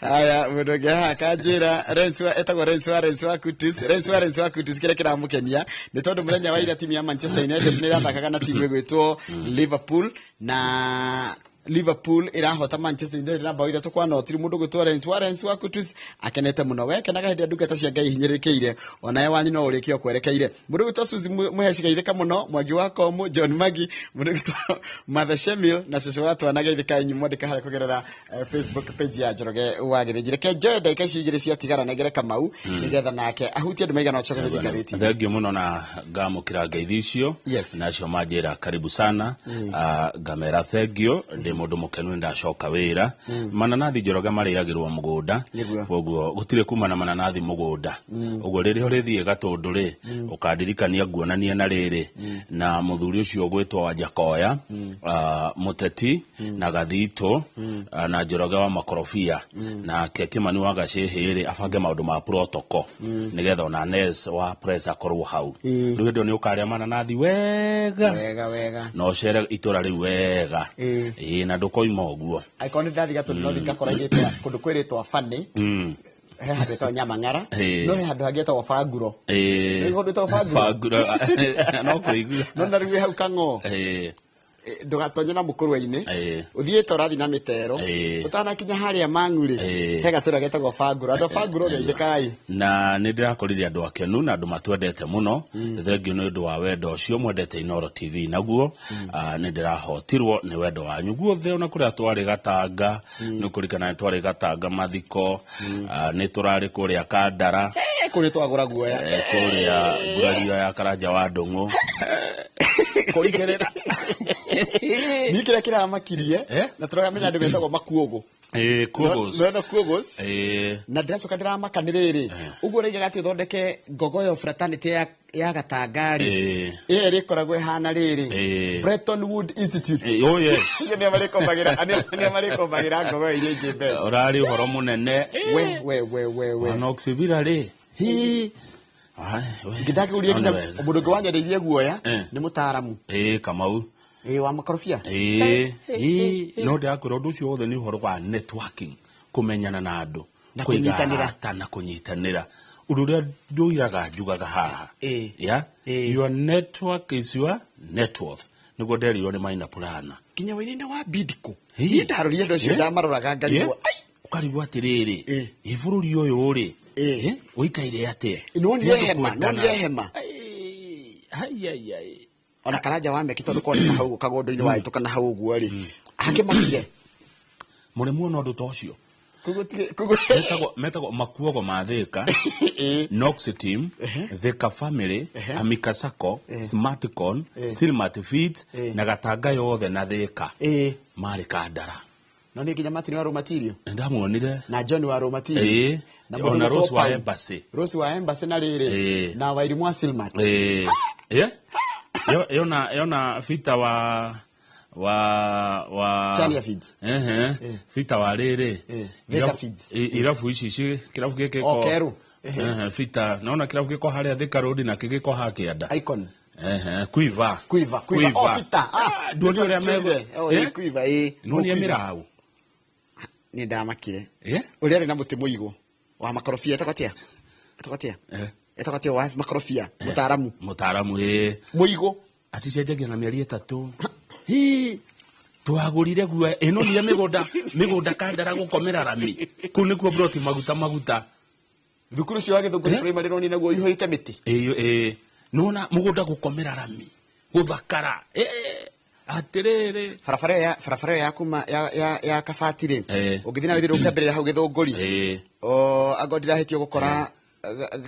Haya, mũndũ ũngĩ haha akanjĩra Rensu etagwo Rensu wa Rensu wa Kutus, Rensu wa Rensu wa Kutus. Kĩrĩa kĩramũkenia nĩ tondũ mũthenya wa ira timu ya Manchester United nĩ ĩrathakaga na timu ĩgwĩtwo Liverpool na Liverpool ĩrahota Manchester United na bao 3-0. Mũndũ gwĩtwo Lawrence Warren wa Kutus akenete mũno. We kenaga hĩndĩ ya ndungata cia Ngai hinyĩrĩrĩkĩire, onawe wanyu no ũrĩkio kwerekeire. Mũndũ gwĩtwo Suzy Mũheci geithĩka mũno, Mwangi wa Komu, John Magi, mũndũ gwĩtwo Martha Shemil na cũcũ wa twana geithĩka inyu mwandĩka harĩa kũgerera Facebook page ya Njoroge wa Gĩthĩnji. Reke njoe ndagĩka ici igĩrĩ ciatigara nengere Kamau nĩgetha nake ahutie andũ maigana ũcoke gũthiĩ ngathĩti. Thengiũ mũno na ngamũkĩra ngeithi icio. Nacio manjĩra karibu sana. Ngamera thengiũ, ndĩ mũndũ mũkenu nĩ ndacoka wĩra. Mananathi Njoroge marĩagĩrwo mũgũnda, koguo gũtirĩ kuma na mananathi mũgũnda. Ũguo rĩrĩa ũrĩthiĩ Gatũndũ rĩ, ũkandirikania nguonanie na rĩrĩ na mũthuri ũcio ũgwĩtwo Wanjakoya, mũteti na Gathitũ, na Njoroge wa Makorobia, nake Kĩmani wa Gacĩhĩ rĩ abange maũndũ ma protocol nĩgetha ona Nes wa press akorwo hau. Rĩu hĩndĩ ĩyo nĩ ũkarĩa mananathi wega wega wega na ũcere itũra rĩu wega. Ĩĩ, na ndũkoima ũguo. Angĩkorwo nĩ ndathiĩ Gatũndũ no thiĩ ngakora irĩtwa kũndũ kwĩrĩtwa Funny, he handũ hetagwo Nyamang'ara, no he handũ hangĩ hetagwo Banguro. Nĩ kũndũ hetagwo Banguro? Banguro no kũigua. No na rĩu wĩ hau Kang'o, ndũgatonye na mũkũrwe-inĩ, ũthiĩ ta ũrathiĩ na mĩtero, ũtanakinya harĩa Mang'u rĩ, he gatũra getagwo Banguro. Andũ a Banguro geithĩkai. Na nĩ ndĩrakorire andũ akenu na andũ matwendete mũno. Thengiũ nĩ ũndũ wa wendo ũcio mwendete Inooro TV naguo. Nĩ ndĩrahotirwo nĩ wendo wanyu guothe, ona kũrĩa twarĩ Gatanga, nĩ kũririkana nĩ twarĩ Gatanga mathiko, nĩ tũrarĩ kũrĩa Kandara. Kũrĩa twagũra guoya. Kũrĩa ngurario ya Karanja wa Ndũng'ũ. Kũigĩrĩra. Niĩ kĩrĩa kĩramakirie, na tũramenya andũ metagwo Makuogo. Kuogos. No, no, Kuogos. Na ndĩracoka ndĩramaka nĩ rĩrĩ. Ũguo ũraigaga atĩ ũthondeke ngogoyo fraternity ya Gatanga rĩ. Ĩyo ĩrĩkoragwo ĩhana rĩrĩ. Bretton Woods Institute. Oh yes. Acio nĩo marĩkombagĩra, nĩo marĩkombagĩra ngogoyo iria ingĩ mbeca. Ũrarĩ ũhoro mũnene. We, we, we, we, we. Noxivira rĩ. Hi. Ngĩndakĩũria nginya mũndũ ũngĩ wanyendeirie guoya nĩ mũtaaramu. Kamau. Wa makorobia. No ndĩrakwĩra ũndũ ũcio wothe nĩ ũhoro wa networking, kũmenyana na andũ, Na kũiga kũnyitanĩra. arata na kũnyitanĩra. Ũndũ ũrĩa ndũiraga njugaga haha. Yeah? Your network is your net worth. Nĩguo nderirwo nĩ Maina Purana. Nginya wainĩ wa Bidco. Niĩ ndarorire andũ acio ndamaroraga ngarigwo. Ũkarigwo atĩrĩrĩ, ĩ bũrũri ũyũ rĩ, ũikaire atĩa? Nonire Nĩ andũ hema, kwendana. nonire hema. Ai, ai, ai. Ona Karanja wa Meki tondũ koneka hau kagũndũ-inĩ wahĩtũka na hau ũguo rĩ, akĩmakire. Mũrĩmu ona ũndũ ta ũcio. Koguo Metagwo makuogo ma Thika, Nox Team, Thika Family, Amika Sacco, Smartcon, Silmat Feeds, na Gatanga yothe na Thika. Marĩ Kandara. No nĩ nginya Martin wa Rũmatirio. Ndamuonire. Na John wa Rũmatirio. Na mũndũ Ona ũgwĩtwo Rose wa Paul. Embassy. Rose wa Embassy na rĩrĩ. Na Wairimu wa Silmat. Yona Fita wa Chania Feeds. Fita wa rĩrĩ. Thika Feeds. Irabu ici ci kĩrabu gĩkĩ O, Keru. Fita, naona kĩrabu gĩko harĩa Thika Road na kĩgĩko ha kĩanda. Icon. Kuiva. Kuiva, Kuiva. Oh, Fita. Nduonire ũrĩa Fita. Oh, Kuiva, Nduonire Kuiva. mĩraũ. Nĩ ndamakire. Ũrĩa arĩ na mũtĩ mũigũ wa makorobia etagwo atĩa? Etagwo atĩa? Etagwo atĩa wa makorobia? Mũtaaramu. Mũtaaramu, Mũigũ. Acicenjagia na mĩeri 3. Hi. Twagũrire guoya. Ĩno nĩ mĩgũnda Kandara gũkomera rami. Kũu nĩkuo broti maguta maguta. Thukuru ũcio wa Gĩthũngũri primary noni naguo ũihũrĩte mĩtĩ. Nĩwona mũgũnda gũkomera rami. Gũthakara. Atĩrĩrĩ. Barabara ĩyo ya, barabara ĩyo ya kuma, ya, ya, ya Kabati rĩ. Ũngĩthiĩ na wĩthiĩ ũkĩambĩrĩra hau Gĩthũngũri. O, angorwo ndirahĩtia ũgũkora,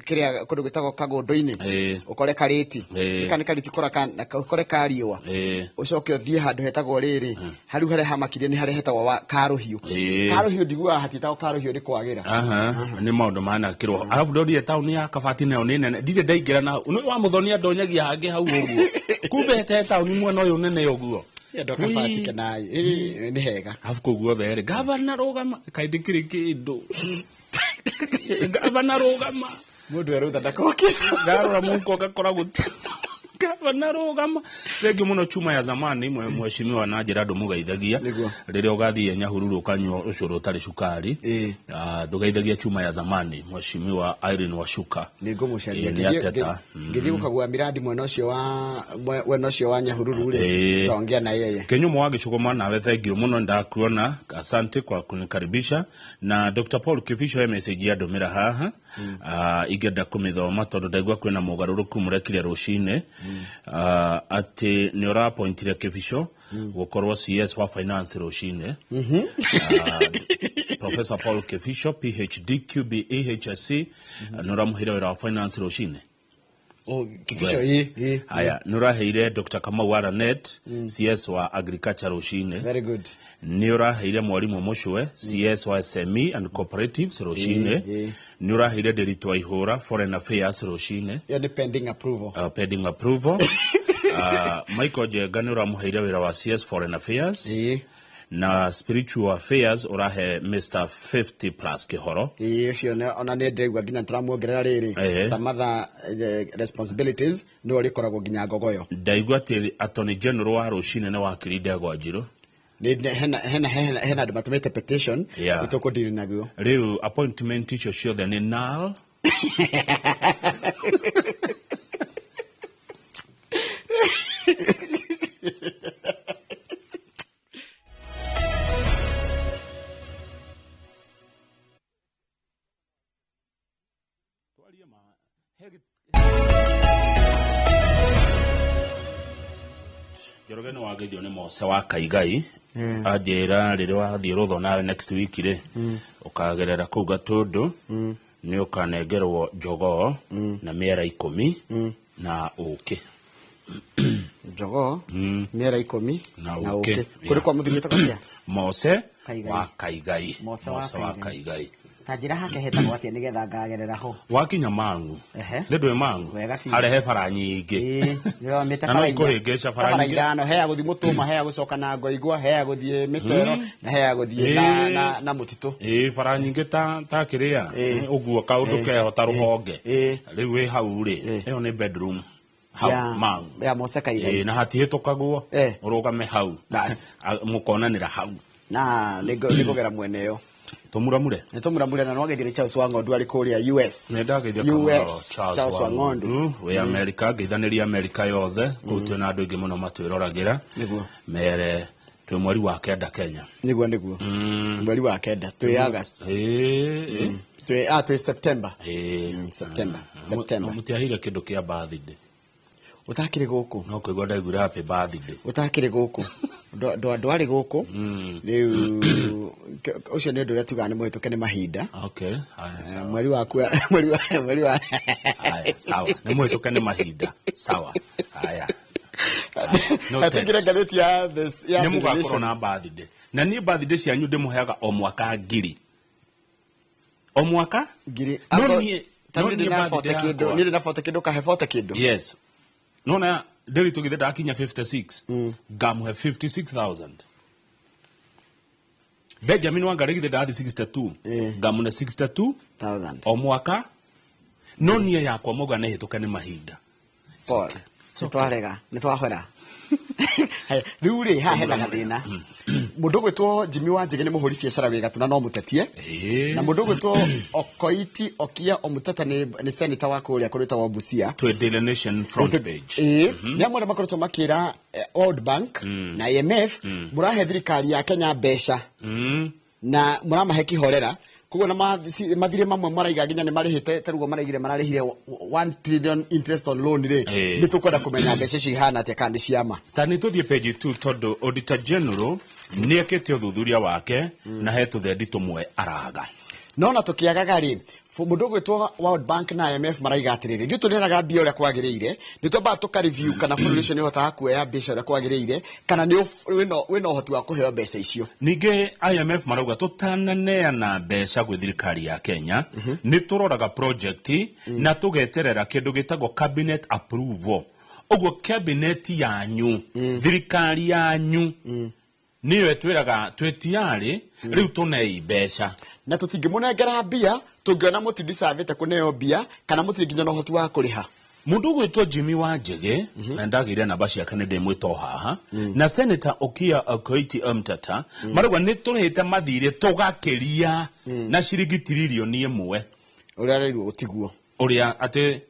kĩrĩa kũndũ gwĩtagwo Kagũndũ-inĩ. Ũkore Karĩti. Kana nĩ Karĩti ũkora na ũkore Kariũa. Ũcoke ũthiĩ handũ hetagwo rĩrĩ. Hau harĩa hamakirie nĩ harĩa hetagwo wa Karũhiũ. Karũhiũ ndiguaga hatiĩtagwo Karũhiũ nĩ kwagĩra. Nĩ maũndũ manakĩrwo. Arabu ndonire taũni ya Kabati nayo nĩ nene. Ndirĩ ndaingĩra na hau. Nĩ wa Mũthoni andonyagia hangĩ hau ũguo. Kumbe hete taũni mwena ũyũ nene ũguo. Endo Kabati kenai. Nĩ hega. Arabu kũu guothe rĩ, gavana rũgama. Kaĩ ndĩkĩrĩ kĩndũ. Gavana rũgama. Mũndũ erũtha ndakoke. Ndarora mũhuko ngakora gũtirĩ. Gavana rũgama. Thengiũ mũno chuma ya zamani mheshimiwa na njĩra ndũmũgeithagia. Nĩguo. Rĩrĩa ũgathiĩ Nyahururu ũkanyua ũcũrũ ũtarĩ cukari. Ĩĩ. Ndũgeithagia chuma ya zamani mheshimiwa Irene Wacuka. Nĩ ngũmũcaria. Ĩĩ, nĩ ateta. Ngĩthiĩ gũkagũra miradi mwena ũcio wa mwena ũcio wa Nyahururu rĩ, Ĩĩ. tutaongea na yeye. Kinyumo wa Gĩcũgũma nawe thengiũ mũno ndakuona, asante kwa kunikaribisha. Na Dr. Paul Kibicho he message ya ndũmĩra haha. Ingĩenda kũmĩthoma tondũ ndaigua kwĩna mũgarũrũku mũrekire rũcinĩ. Atĩ nĩ ũrapointire Kibicho gũkorwo CS wa finance rũcinĩ. Professor Paul Kibicho PhD QBE HSC nĩ ũramũheire wĩra wa finance rũcinĩ. Oh, Kibicho, ĩĩ, ĩĩ. Haya, nĩ ũraheire Dr. Kamau Aranet CS wa agriculture rũcinĩ. Very good. Nĩ ũraheire Mwarimũ Mũcwe CS wa SME and cooperatives rũcinĩ. Ĩĩ. Nĩ ũraheire Ndiritu wa Ihũra foreign affairs rũcinĩ. Ĩyo nĩ pending approval. Pending approval. Michael Njenga nĩ ũramũheire wĩra wa CS foreign affairs. Ĩĩ. Na spiritual affairs ũrahe Mr 50 plus Kĩhoro. Ĩĩ, ũcio ona nĩ ndĩraigua nginya tũramuongerera rĩrĩ. Ĩĩ. Some other responsibilities nĩwe ũrĩkoragwo nginya ngogoyo. Ndaigua atĩ Attorney General wa rũcinĩ nĩ wakiri Ndegwa Njiru. Nĩ hena hena hena hena andũ matũmĩte petition Yeah. nĩ tũkũdeal naguo. Rĩu appointment icio ciothe nĩ null. Njoroge nĩ wageithio nĩ Mose wa Kaigai. Anjĩra rĩrĩa wathiĩ rũtho nawe next week rĩ, ũkagerera kũu Gatũndũ, nĩ ũkanengerwo jogoo na mĩera 10 na ũkĩ. Jogoo, mĩera 10 Na na ũkĩ. ũkĩ. Kũrĩ kwa mũthuri wĩtagwo atĩa? Mose Kaigai. wa Kaigai. Mose wa Mose wa Kaigai. Kaigai. Ta njĩra hake hetagwo atĩa nĩgetha ngagerera ho? Wakinya Mang'u. Ehe. Nĩ ndwĩ Mang'u. Wega biũ. Harĩa he bara nyingĩ. Ĩĩ, nĩromĩte Na no bara ikũhĩngĩca bara bara nyingĩ. ithano, he ya gũthiĩ Mũtũma, he ya gũcoka na Ngoigwa, he ya gũthiĩ Mĩtero, na he ya gũthiĩ Ĩĩ. na mũtitũ. Ĩĩ, bara nyingĩ ta kĩrĩa. Ĩĩ. Ũguo kaũndũ Ĩĩ. keho ta rũhonge. Ĩĩ. Rĩu wĩ hau rĩ, Ĩĩ. ĩyo nĩ bedroom. Hau Mang'u. Ya Mose Kaigai. Ĩĩ, na hatihĩtũkagwo. Eh. Ũrũgame hau. Bas. Mũkonanĩra hau. Na nĩngũgera mwene ĩyo. Tũmuramure. Nĩ tũmuramure na nĩwageithio nĩ Charles Wang'ondu arĩ kũrĩa US. Nĩ ndageithia US, Kamau Charles Wang'ondu. wĩ Amerika, ngeithanĩria Amerika yothe. Kũu twĩna andũ aingĩ mũno matwĩroragĩra. Nĩguo. Mere twĩ mweri wa 9 Kenya. Nĩguo, nĩguo. Mweri wa 9, twĩ August. Ĩĩ. Twĩ September. Ĩĩ. September. September. Mũtiaheire kĩndũ kĩa birthday. Ũtakĩrĩ gũkũ. No kũigua ndaiguire happy birthday. Ũtakĩrĩ gũkũ. Ndwarĩ gũkũ. Rĩu ũcio nĩ ũndũ ũrĩa tugaga nĩ mũhĩtũke nĩ mahinda. Okay. Haya, sawa. Mweri waku mweri wa mweri wa Haya, sawa. Nĩ mũhĩtũke nĩ mahinda. Sawa. Haya. No Atigire ngathĩti ya this ya Nĩ The mũgakorwo Nation. na birthday. Na niĩ birthday cianyu ndĩmũheaga o mwaka 1000. O mwaka? Ngiri. No niĩ Ta no niĩ niĩ ndĩ na birthday bote kĩndũ, yakwa. niĩ ndĩ na bote kĩndũ kahe bote kĩndũ. Yes. Nona ndĩri tũgĩthe ndakinya 56. Ngamũhe 56,000. Benjamin Wangari githĩ ndathi 62. Ngamũne 62,000 o mwaka. No niĩ yakwa mauga nĩ hĩtũke nĩ mahinda. Paul, nĩ twarega, nĩ twahora. Rĩu rĩ, haha hena gathĩna. Mũndũ ũgwĩtwo Jimmy Wanjigi nĩ mũhũri biacara wĩ gatũ na no mũtetie. Na mũndũ ũgwĩtwo Okoiti Okia Omutata nĩ senator wa kũrĩa kũrĩtagwo Busia. Twĩ Daily Nation front page. Ĩĩ, nĩ amwe arĩa makoretwo makĩra World Bank na IMF mũrahe thirikari ya Kenya mbeca na mũramahe kĩhorera. Koguo na mathirĩ mamwe maraiga nginya nĩ marĩhĩte ta rĩu maraigire mararĩhire 1 trillion interest on loan rĩ. Nĩ tũkwenda kũmenya mbeca icio ihana atĩa kana nĩ ciama. Ta nĩ tũthiĩ page 2 tondũ Auditor General nĩ ekĩte ũthuthuria wake na he tũthendi tũmwe araga. No na tũkĩagaga rĩ, mũndũ ũgwĩtwo World Bank na IMF maraiga atĩrĩrĩ, ithuĩ tũneanaga mbia ũrĩa kwagĩrĩire, nĩ twambaga tũka review kana bũrũri ũcio nĩ ũhotaga kuoya mbeca ũrĩa kwagĩrĩire, kana nĩ wĩna ũhoti wa kũheo mbeca icio. Ningĩ IMF marauga tũtananeana mbeca gwĩ thirikari ya Kenya, nĩ tũroraga project na tũgeterera kĩndũ gĩtagwo cabinet approval. Ũguo cabinet yanyu, thirikari yanyu, nĩyo ĩtwĩraga twĩ tiarĩ, rĩu tũnei mbeca. Na tũtingĩmũnengera mbia tũngĩona mũtindicavĩte kũneo mbia kana mũtirĩ nginya na ũhoti wa kũrĩha. Mundu gwitwo Jimmy Wanjigi na ndagire namba ciake nĩ ndĩmwĩta haha na Senator Okiya Okoiti Mtata marauga nĩ tũrĩhĩte mathirĩ tũgakĩria na ciringi tiririoni 1 ũrĩa arerirwo gũtiguo ũrĩa atĩ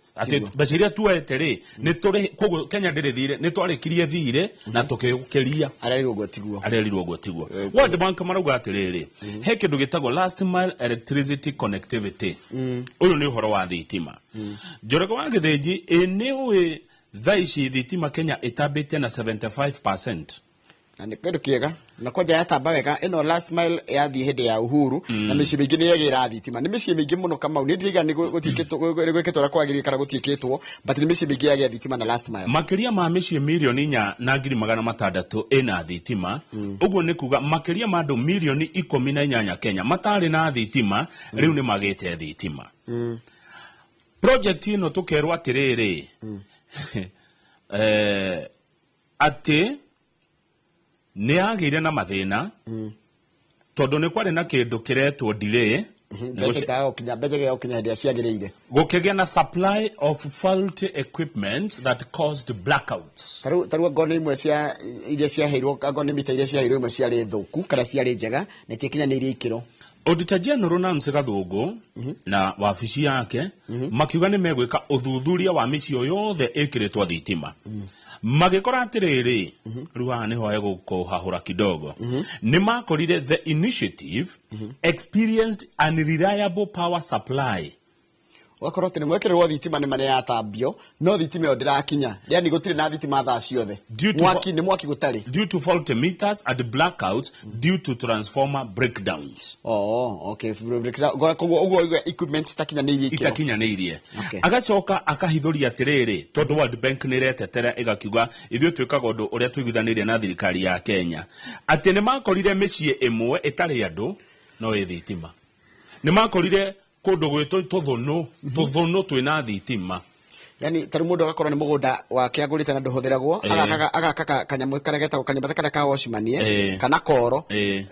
mbeca iria tuoete rĩ nĩ tũrĩ koguo Kenya ndĩrĩ thirĩ nĩ twarĩkirie thirĩ na tũkĩũkĩria arerirwo ũguo tiguo arerirwo ũguo tiguo. World Bank marauga atĩrĩrĩ he kĩndũ gĩtagwo last mile electricity connectivity ũyũ nĩ ũhoro wa thitima. Njoroge wa Gĩthĩnji ĩ nĩ ũĩ thaa ici thitima Kenya ĩtambĩte na 75%. Na nĩ kĩndũ kĩega na kwanja yatamba wega ĩno last mile yathiĩ hĩndĩ ya Uhuru na mĩciĩ mĩingĩ nĩ yagĩra thitima nĩ mĩciĩ mĩingĩ mũno Kamau nĩ ndiriga nĩ gũtiĩkĩtwo gwĩkĩtwo ũrĩa kwagĩrĩire kana gũtiĩkĩtwo but nĩ mĩciĩ mĩingĩ yagĩa thitima na last mile makĩria ma mĩciĩ mirioni 4,600,000 ĩna thitima. Ũguo nĩ kuga makĩria ma andũ mirioni 18 Kenya matarĩ na thitima rĩu nĩ magĩte thitima. Project ĩno tũkerwo atĩrĩrĩ atĩ nĩ yagĩire na mathĩna tondũ nĩ kwarĩ na kĩndũ kĩretwo delay mbeca ikaga mbeca ikaga hĩndĩ ĩrĩa ciagĩrĩire gũkĩgĩa na supply of faulty equipment that caused blackouts. Tarĩu angorwo nĩ imwe cia iria ciaheirwo angorwo nĩ mita iria ciaheirwo imwe ciarĩ thũku kana ciarĩ njega na itikinyanĩirie ikĩro. Auditor General Nancy Gathungu na wabici yake makiuga nĩ megwĩka ũthuthuria wa mĩciĩ yothe ĩkĩrĩtwo thitima. Magĩkora atĩrĩrĩ rĩu haha nĩho hegũkũhahũra kidogo. Nĩ makorire the initiative experienced unreliable power supply. Ũgakorwo atĩ nĩ mwekĩrĩrwo thitima nĩ marĩa yatambio no thitima ĩyo ndĩrakinya yani gũtirĩ na thitima thaa ciothe mwaki nĩ mwaki gũtarĩ due to faulty meters and blackouts due to transformer breakdowns. Oh, okay. Koguo ũguo equipment itakinyanĩirie ikĩro itakinyanĩirie. Agacoka akahithũria atĩrĩrĩ tondũ World Bank nĩ ĩretetera ĩgakiuga ithuĩ twĩkaga ũndũ ũrĩa tũiguithanĩirie na thirikari ya Kenya atĩ nĩ makorire mĩciĩ ĩmwe ĩtarĩ andũ no ĩ thitima nĩ makorire kũndũ gwĩtwo tũthũnũ twĩna thitima yani tarĩu mũndũ agakorwo nĩ mũgũnda wake agũrĩte na ndũhũthĩragwo agaka kanyamũ karĩa getagwo kanyũmba karĩa ka watchman kana koro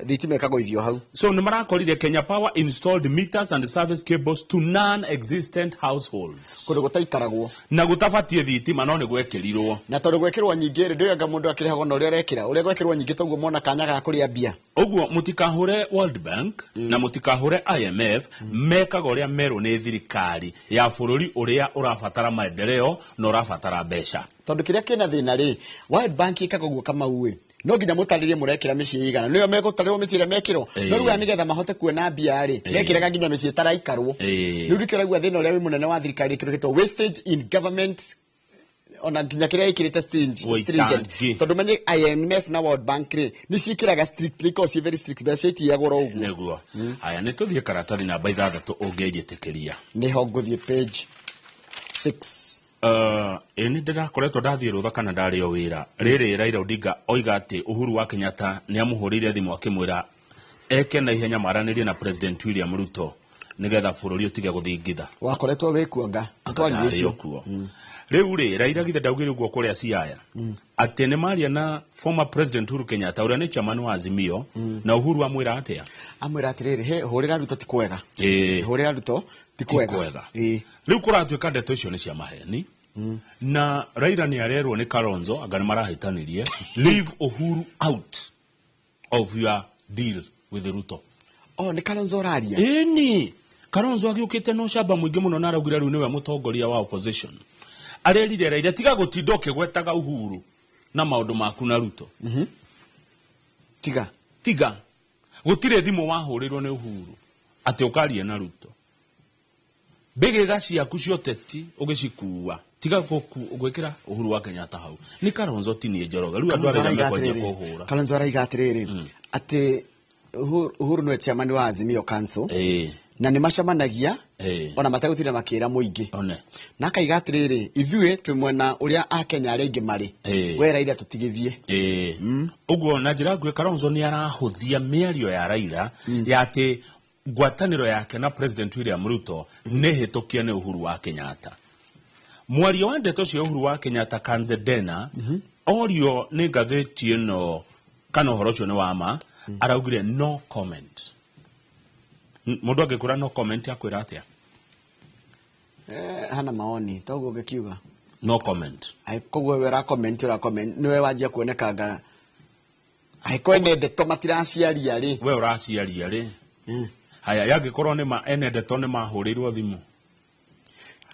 thitima ĩkagũithio hau. So nĩ marakorire Kenya Power installed meters and service cables to non-existent households kũndũ gũtaikaragwo na gũtabatiĩ thitima no nĩ gwekĩrirwo na tondũ gwekĩrwo nyingĩ rĩ ndũiga mũndũ akĩrĩhagwo na ũrĩa arekĩra ũrĩa gwekĩrwo nyingĩ toguo mona kanya ga kũrĩa mbia. Ũguo mũtikahũre World Bank na mũtikahũre IMF mekaga ũrĩa merwo nĩ thirikari ya bũrũri ũrĩa ũrabatara maendeleo na ũrabatara mbeca tondũ kĩrĩa kĩna thĩna rĩ World Bank ĩkaga ũguo Kamau ĩ no nginya mũtarĩrie mũrekĩra mĩciĩ igana nĩyo megũtarĩrwo mĩciĩ ĩrĩa mekĩrwo no rĩu nĩgetha mahote kuona mbia rĩ mekĩraga nginya mĩciĩ ĩtaraikarwo rĩu nĩkĩo ũraigua thĩna ũrĩa wĩ mũnene wa thirikari kĩndũ gĩtagwo wastage in government ona nginya kĩrĩa ĩkĩrĩte stringent tondũ menye IMF na World Bank rĩ nĩ ciĩkĩraga strictly ikoragwo ciĩ very strict mbeca itiyagwo oro ũguo nĩguo. Haya nĩ tũthiĩ karatathi namba 6 ũngĩnjĩtĩkĩria nĩho ngũthiĩ page 6. Ĩ nĩ ndĩrakoretwo ndathiĩ rũtha kana ndarĩ o wĩra rĩrĩ Raila Odinga oiga atĩ Uhuru wa Kenyatta nĩ amũhũrĩire thimũ akĩmwĩra eke na ihenya maranĩrie na President William Ruto nĩgetha bũrũri ũtige gũthingitha. Wakoretwo wĩ kuo nga atwaririe icio kuo. Rĩu rĩ Raila githĩ ndaugire ũguo kũrĩa Siaya atĩ nĩ maria na former President Uhuru Kenyatta ũrĩa nĩ chairman wa Azimio na Uhuru amwĩra atĩa? Amwĩra atĩrĩrĩ he hũrĩra Ruto ti kwega. Hũrĩra Ruto ti kwega. Rĩu kũratuĩka ndeto icio nĩ cia maheni na Raila nĩ arerwo nĩ Kalonzo anga nĩ marahĩtanirie leave Uhuru out of your deal with Ruto. Oh, nĩ Kalonzo ũraria? Ĩni Kalonzo agĩũkĩte na ũcamba mũingĩ mũno na araugire rĩu nĩwe mũtongoria wa opposition. Arerire Raila tiga gũtinda ũkĩgwetaga Uhuru na maũndũ maku na Ruto. Tiga tiga gũtirĩ thimũ wahũrĩrwo nĩ Uhuru atĩ ũkarie na Ruto mbĩgĩga ciaku cia ũteti ũgĩcikua tiga gwĩkĩra Uhuru wa Kenyatta hau nĩ Kalonzo ti niĩ Njoroge rĩu andũ arĩa mekwanjia kũhũra. Kalonzo araiga atĩrĩrĩ atĩ Uhuru nĩwe chairman wa Azimio Council na nĩ macemanagia ona mategũtinda makĩra mũingĩ na akaiga atĩrĩrĩ ithuĩ twĩ mwena ũrĩa akenya arĩa aingĩ marĩ we Raila tũtigĩthiĩ. Ũguo na njĩra nguhĩ Kalonzo nĩ arahũthia mĩario ya Raila ya atĩ ngwatanĩro yake na President William Ruto nĩ hĩtũkie nĩ Uhuru wa Kenyatta. Mwario wa ndeto cia Uhuru wa Kenyatta Kanze Dena orio nĩ ngathĩti ĩno kana ũhoro ũcio nĩ wa ma araugire no comment. Mũndũ angĩkwĩra no comment akwĩra atĩa? Hana maoni toguo ngĩkiuga. No comment. Ai koguo we ura comment ura comment niwe wanjia kuonekanga ai kwene ndeto matiraciaria ri. We uraciaria ri. Haya yangikorwo ni ma ene ndeto ni mahurirwo thimu.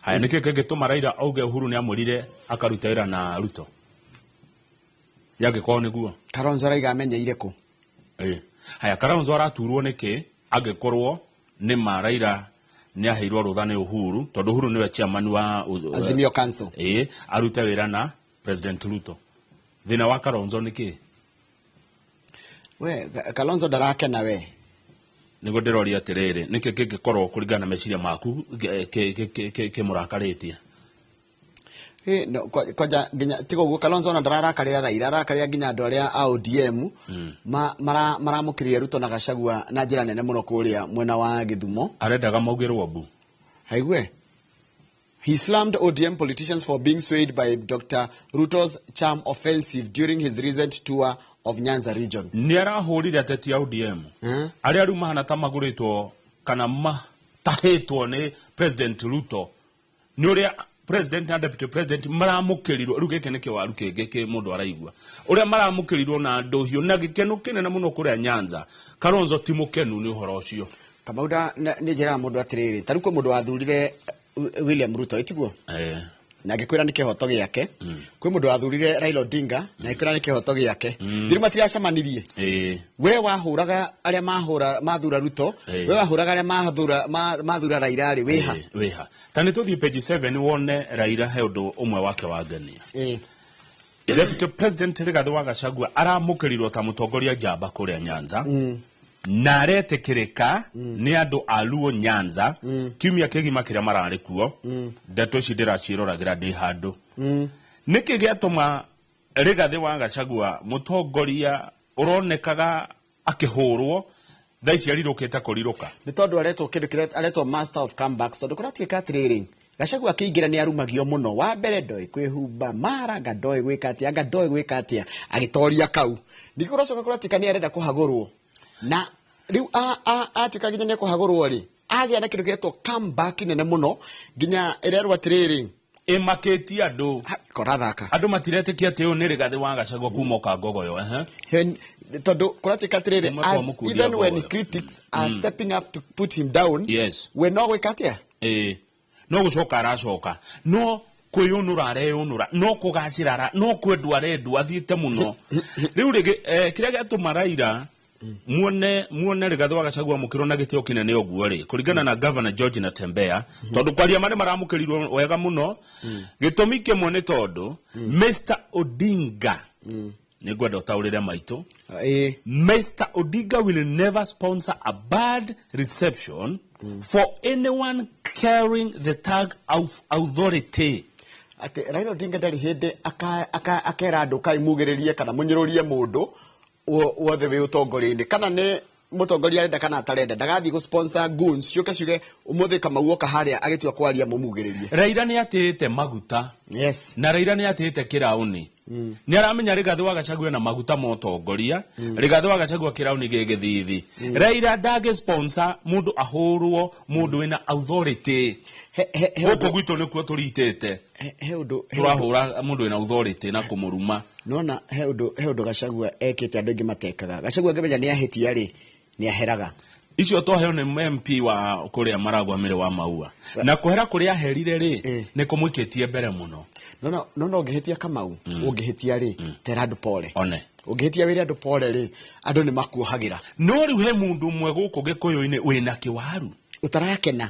Haya niki kĩngĩtũma Raila auge Uhuru ni amwĩrire akaruta wĩra na Ruto? Yangikorwo nĩguo. Kalonzo araiga amenyeire kũ? Haya Kalonzo araturwo nĩkĩ angĩkorwo nĩ ma Raila nĩ aheirwo rũtha nĩ Uhuru tondũ Uhuru nĩwe chairman wa Azimio Council. Arute wĩra na President Ruto. Thĩna wa Kalonzo nĩkĩ? We Kalonzo ndarakena we. Nĩguo ndĩroria atĩrĩrĩ nĩkĩ kĩngĩkorwo kũringana na meciria maku kĩmũrakarĩtie? No koja nginya tigo guo Kalonzo ona ndararakarĩra Raila arakarĩra nginya andũ arĩa a ODM maramũkĩrire Ruto na Gachagua na njĩra nene mũno kũrĩa mwena wa Gĩthumo. Arendaga maugĩrwo mbu. Haigue. He slammed ODM politicians for being swayed by Dr. Ruto's charm offensive during his recent tour of Nyanza region. Nĩ arahũrire ateti a ODM. Arĩa rĩu mahana ta magũrĩtwo kana matahĩtwo nĩ President Ruto. Nĩ ũrĩa President na Deputy President maramũkĩrirwo rĩu gĩkĩ nĩ kĩwaru kĩngĩ kĩ mũndũ araigua. Ũrĩa maramũkĩrirwo na ndũhiũ na gĩkeno kĩnene mũno kũrĩa Nyanza. Kalonzo ti mũkenu nĩ ũhoro ũcio. Kamauda nĩ njĩraga mũndũ atĩrĩrĩ, ta rĩu kwĩ mũndũ wathurire William Ruto itiguo? Na ngĩkwĩra nĩ kĩhoto gĩake. Kwĩ mũndũ wathurire Raila Odinga na ngĩkwĩra nĩ kĩhoto gĩake. Thirĩ matiracemanirie. We wahũraga arĩa mahũra mathura Ruto, we wahũraga arĩa mathura mathura Raila rĩ wĩha. Wĩha. Ta nĩ tũthiĩ page 7 wone Raila he ũndũ ũmwe wake wangenia. Deputy President Rigathi wa Gachagua aramũkĩrirwo ta mũtongoria njamba kũrĩa Nyanza. Na aretĩkĩrĩka nĩ andũ a Luo Nyanza kiumia kĩgima kĩrĩa mararĩ kuo. Ndeto ici ndĩraciĩroragĩra ndĩ handũ. Nĩkĩ gĩatũma Rigathi wa Gachagua mũtongoria ũronekaga akĩhũrwo thaa ici arirũkĩte kũrirũka? Nĩ tondũ aretwo kĩndũ kĩrĩa aretwo master of comebacks tondũ kũratuĩka atĩrĩrĩ Gachagua akĩingĩra nĩ arumagio mũno. Wa mbere ndoĩ kwĩhumba mara anga ndoĩ gwĩka atĩa anga ndoĩ gwĩka atĩa agĩtoria kau. Ningĩ kũracoka kũratuĩka nĩ arenda kũhagũrwo. Na rĩu atuĩka nginya nĩ ekũhagũrwo rĩ agĩa na kĩndũ gĩetwo comeback nene mũno nginya ĩrerwo atĩrĩrĩ ĩmakĩtie andũ. Korathaka. Andũ matiretĩkia atĩ ũyũ nĩ Rigathi wa Gachagua kuma Kangogoyo. Tondũ kũratuĩka atĩrĩrĩ as even when critics are stepping up to put him down, yes, we no gwĩka atĩa? No gũcoka aracoka no kwĩyũnũra areyũnũra no kũgacĩra no kwendwo arendwo athiĩte mũno. Rĩu rĩngĩ kĩrĩa gĩatũma Raila muone Rigathi wa Gachagua amũkĩrwo na gĩtĩo kĩnene ũguo rĩ kũringana na Governor George Natembeya tondũ kwaria ma nĩ maramũkĩrirwo wega mũno. Gĩtũmi kĩmwe nĩ tondũ Mr Odinga nĩ ngwenda ũtaũrĩre maitũ. Mr Odinga will never sponsor a bad reception for anyone carrying the tag of authority. Atĩ Raila Odinga ndarĩ hĩndĩ akera andũ kai mugĩrĩrie kana mũnyũrũrie mũndũ wothe wĩ ũtongoria-inĩ kana nĩ mũtongoria arenda kana atarenda ndagathiĩ gũ sponsor goons ciũke ciuge ũmũthĩ Kamau oka harĩa agĩtua kwaria mũmugĩrĩrie. Raila nĩ atĩĩte maguta. Yes. Na Raila nĩ atĩĩte kĩraũni. Nĩ aramenya Rigathi wa Gachagua na maguta ma ũtongoria. Rigathi wa Gachagua kĩraũni gĩ gĩthithi. Raila ndangĩ sponsor mũndũ ahũrwo mũndũ wĩna authority. Gũkũ gwitũ nĩkuo tũritĩte. He ũndũ tũrahũra mũndũ wĩna authority na kũmũruma. Nona he ũndũ Gachagua ekĩte andũ aingĩ matekaga. Gachagua angĩmenya nĩ ahĩtia rĩ nĩ aheraga. Icio twaheo nĩ MP wa kũrĩa Maragwa Mĩrĩ wa Maua. Na kũhera kũrĩa aherire rĩ nĩ kũmũikĩtie mbere mũno. No ũngĩhĩtia Kamau ũngĩhĩtia rĩ tera andũ pole. One. Ũngĩhĩtia wĩre andũ pole rĩ andũ nĩ makuohagĩra. No rĩu he mũndũ ũmwe gũkũ Gĩkũyũ-inĩ wĩna kĩwaru ũtarakena.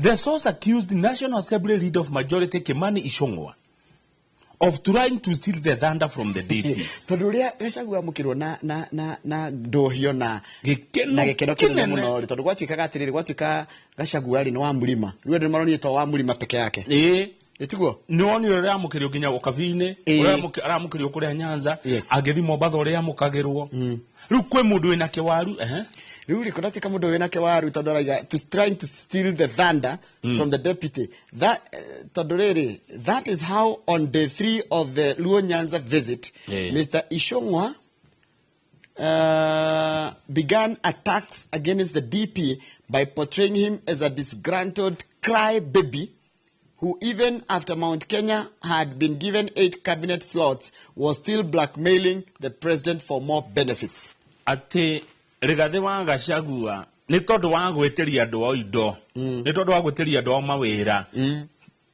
The source accused National Assembly leader of majority Kimani Ichung'wa of trying to steal the thunder from the DP. Tondũ ũrĩa Gachagua amũkĩrwo na ndũhio na gĩkeno kĩnene mũno rĩ tondũ gwatuĩkaga atĩrĩrĩ gwatuĩka Gachagua rĩ nĩ wa mũrima. Rĩu andũ nĩmaronire to wa mũrima peke yake. Ĩtiguo? Nĩ wonire ũrĩa amũkĩrio nginya Ũkabi-inĩ, ũrĩa aramũkĩrio kũrĩa Nyanza, angĩthiĩ Mombatha ũrĩa amũkagĩrwo. Rĩu kwĩ mũndũ wĩna kĩwaru. Rĩu rĩ kũratuĩka mũndũ wĩna kĩwaru tondũ araiga to trying to steal the thunder from the deputy. That tondũ rĩrĩ that is how on day 3 of the Luo Nyanza visit Mr Ichung'wa Began attacks against the DP by portraying him as a disgruntled crybaby who, even after Mount Kenya had been given 8 cabinet slots, was still blackmailing the president for more benefits. Atĩ Rigathĩ wa Gachagua nĩ tondũ wa gwĩtĩria andũ ao indo, nĩ tondũ wa gwĩtĩria andũ ao mawĩra,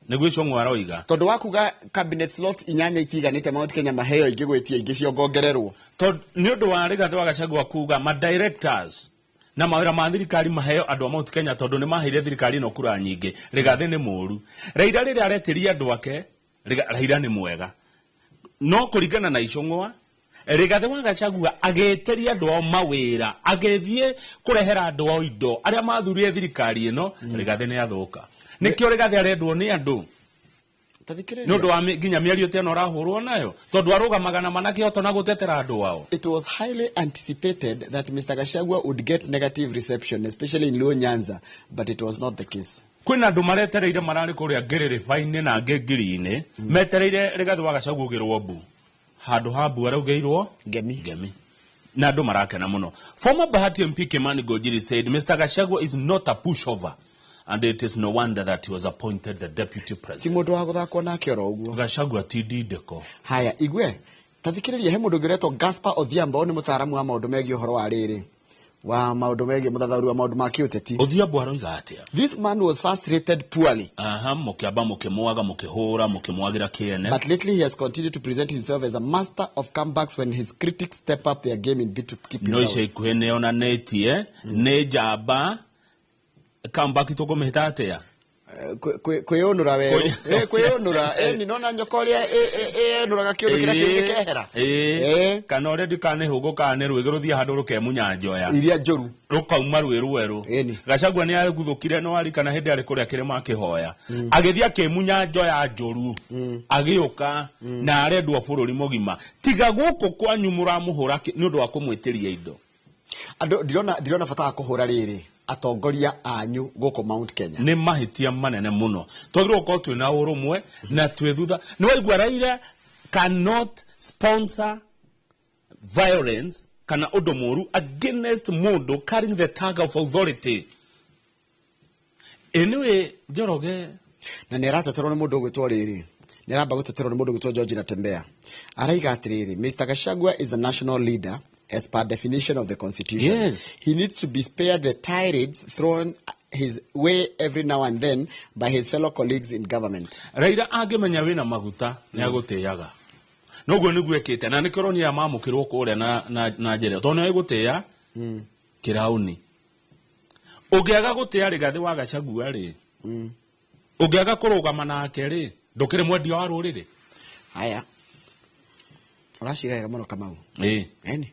nĩguo Icũng'wa aroiga. Tondũ wa kuga cabinet slots 8 itiganĩte Mount Kenya maheo ingĩ gwĩtia ingĩ ciongongererwo. Tondũ nĩ ũndũ wa Rigathĩ wa Gachagua kuga ma directors na mawĩra ma thirikari maheo andũ a Mount Kenya tondũ nĩ maheire thirikari ĩno kura nyingĩ, Rigathĩ nĩ mũru. Raila rĩrĩa aretĩria andũ ake, Raila nĩ mwega. No kũringana na Icũng'wa, Rigathĩ wa Gachagua agĩtĩria andũ ao mawĩra, agĩthiĩ kũrehera andũ ao indo arĩa mathurire thirikari ĩno, Rigathĩ nĩ athũka. Nĩkĩo Rigathĩ arendwo nĩ andũ. Nĩ ũndũ wa nginya mĩario ta ĩno ũrahũrwo nayo, tondũ arũgamaga na mana kĩhoto na gũtetera andũ ao. It was highly anticipated that Mr. Gachagua would get negative reception, especially in Luo Nyanza, but it was not the case. Kwĩna andũ maretereire mararĩ kũrĩa ngĩrĩrĩba-inĩ na angĩ ngiri-inĩ, metereire Rigathĩ wa Gachagua augĩrwo mbu. Handũ ha mbu araugĩirwo ngemi. Ngemi. Na andũ marakena mũno. Former Bahati MP Kimani Ngunjiri said Mr. Gachagua is not a pushover, and it is no wonder that he was appointed the deputy president. Ti mũndũ wa gũthakwo nake oro ũguo. Gachagua ti ndindĩko. Haya, igue, ta thikĩrĩria, he mũndũ ũngĩ ũretwo Gaspar Odhiambo, nĩ mũtaaramu wa maũndũ megiĩ ũhoro wa rĩrĩ, wa maũndũ megiĩ mũthathaũri wa maũndũ ma kĩũteti. Odhiambo aroiga atĩa? This man was first rated poorly. Aha, mũkĩamba mũkĩmwaga, mũkĩhũra, mũkĩmwagĩra kĩene. But lately he has continued to present himself as a master of comebacks when his critics step up their game in bid to keep him No down. ica ikuhĩ nĩonanĩtie nĩ njamba. Comeback tũkũmĩhĩta atĩa? Kwĩyũnũra werũ. Kwĩyũnũra. Nĩ nona nyoka ũrĩa ĩyenũraga kĩũndũ kĩrĩa kĩũru gĩkehera. Kana ũrĩa ndikana nĩ hũngũ kana nĩ rwĩgĩ rũthiĩ handũ rũkemunya njoya. Iria njũru. Rũkauma rwĩ rwerũ. Gachagua nĩ aguthũkire, nĩ warikana hĩndĩ arĩ kũrĩa kĩrĩma akĩhoya. Agĩthiĩ akĩmunya njoya njũru. Agĩũka na arendwo bũrũri mũgima. Tiga gũkũ kwanyu mũramũhũra nĩ ũndũ wa kũmwĩtĩria indo. Andũ ndirona bata wa kũhũra rĩrĩ atongoria anyu gũkũ Mount Kenya. Nĩ mahĩtia manene mũno. Twagĩrĩirwo gũkorwo twĩna ũrũmwe na twĩ thutha. Nĩ waigua Raila cannot sponsor violence kana ũndũ mũũru against mũndũ carrying the tag of authority. Anyway, Njoroge na nĩ arateterwo nĩ mũndũ ũgwĩtwo rĩrĩ. Nĩ aramba gũteterwo nĩ mũndũ ũgwĩtwo George Natembeya. Araiga atĩrĩrĩ, Mr. Gachagua is a national leader as per definition of the constitution. Yes. He needs to be spared the tirades thrown his way every now and then by his fellow colleagues in government. Raila angĩmenya wĩna maguta nĩ agũtĩaga. Noguo nĩguo ekĩte, na nĩkĩo ũronire mamũkĩrwo kũrĩa na njĩra. Tondũ nĩ agũtĩa kĩrauni. Ũngĩaga gũtĩa Rigathĩ wa Gachagua rĩ, ũngĩaga kũrũgama nake rĩ, ndũkĩrĩ mwendia wa rũrĩrĩ. Haya. Ũracira wega mũno Kamau. Ĩĩ. Ĩni.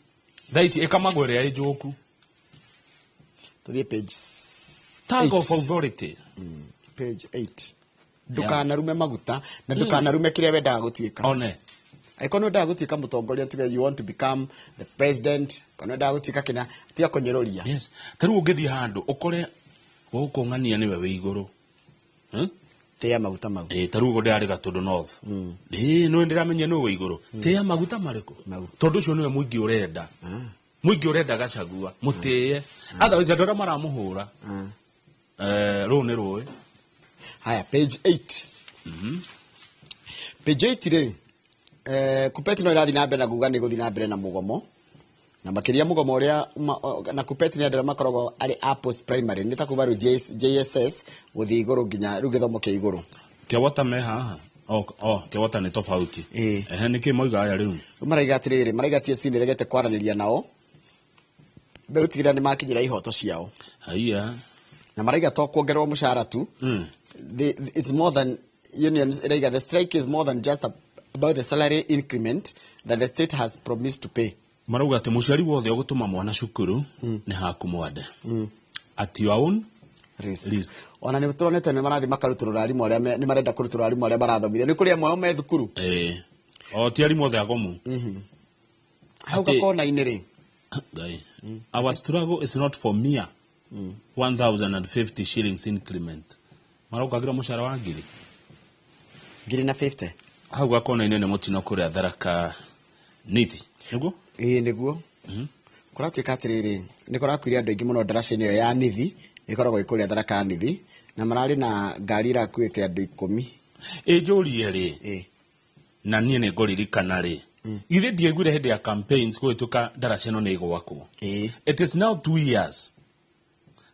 Thaa ici ĩkamagwo ĩrĩa ĩ njũku. Tũthiĩ page Tag 8. of authority. Page 8. Ndũkanarume maguta na ndũkanarume kĩrĩa wendaga gũtuĩka. One. Angĩkorwo nĩ wendaga gũtuĩka mũtongoria, tuge you want to become the president, kana wendaga gũtuĩka kĩna, tiga kũnyũrũria. Yes. Ta rĩu ũngĩthiĩ handũ ũkore gũkũ ng'ania nĩwe wĩ igũrũ. Tĩa maguta mau. Ta rĩu ũguo ndĩrarĩ Gatũndũ North. Nĩwe ndĩramenya nĩwe wĩ igũrũ. Tĩa maguta marĩkũ? Mau. Tondũ ũcio nĩwe mũingĩ ũrenda. Mũingĩ ũrenda Gachagua, mũtĩe. Otherwise andũ arĩa maramũhũra. Rũũ nĩ rũĩ. Haya, page 8. Page 8 rĩ, Kuppet no ĩrathiĩ na mbere na kuga nĩ ĩgũthiĩ na mbere na mũgomo. Na makĩria mũgomo ũrĩa na Kuppet nĩ andũ arĩa makoragwo arĩ a post primary, nĩ ta kuga rĩu JSS gũthiĩ igũrũ nginya rĩu gĩthomo kĩa igũrũ. Kĩawota me haha? Oh, Kĩawota nĩ tofauti. Ehe, nĩkĩ moiga aya rĩu? Rĩu maraiga atĩrĩrĩ, maraiga TSC nĩ ĩregete kwaranĩria nao. Megũtigĩrĩra nĩ makinyĩra ihoto ciao. Haiya. Na maraiga to kuongererwo mũcara tu. It's more than unions iraiga the strike is more than just about the salary increment that the state has promised to pay. Marauga atĩ mũciari wothe ũgũtũma mwana cukuru nĩ haku mwande. At your own risk. Risk. Ona nĩ tũronete nĩ marathiĩ makarutũrũra arimũ arĩa nĩ marenda kũrutũrũra arimũ arĩa marathomithia. Nĩ kũrĩ amwe ao me thukuru. O ti arimũ othe agomu. Hau Atĩ gakona-inĩ rĩ. Ngai. Our struggle is not for mere 1,050 shillings increment. Maraukagira mũcara wa ngiri. Ngiri na 50. Hau gakona-inĩ nĩ mũtino kũrĩa Tharaka Nithi. Nĩguo? Ĩĩ, nĩguo. Kũratuĩka atĩrĩrĩ, nĩ kũrakuire andũ aingĩ mũno ndaraca-inĩ ĩyo ya Nithi, ĩkoragwo ĩ kũrĩa Tharaka Nithi, na mararĩ na ngari ĩrakuĩte andũ 10. Ĩnjũrie rĩ, na niĩ nĩ ngũririkana rĩ, githĩ ndiaiguire hĩndĩ ya campaigns kũhĩtũka ndaraca ĩno nĩ ĩgwakwo. It is now 2 years.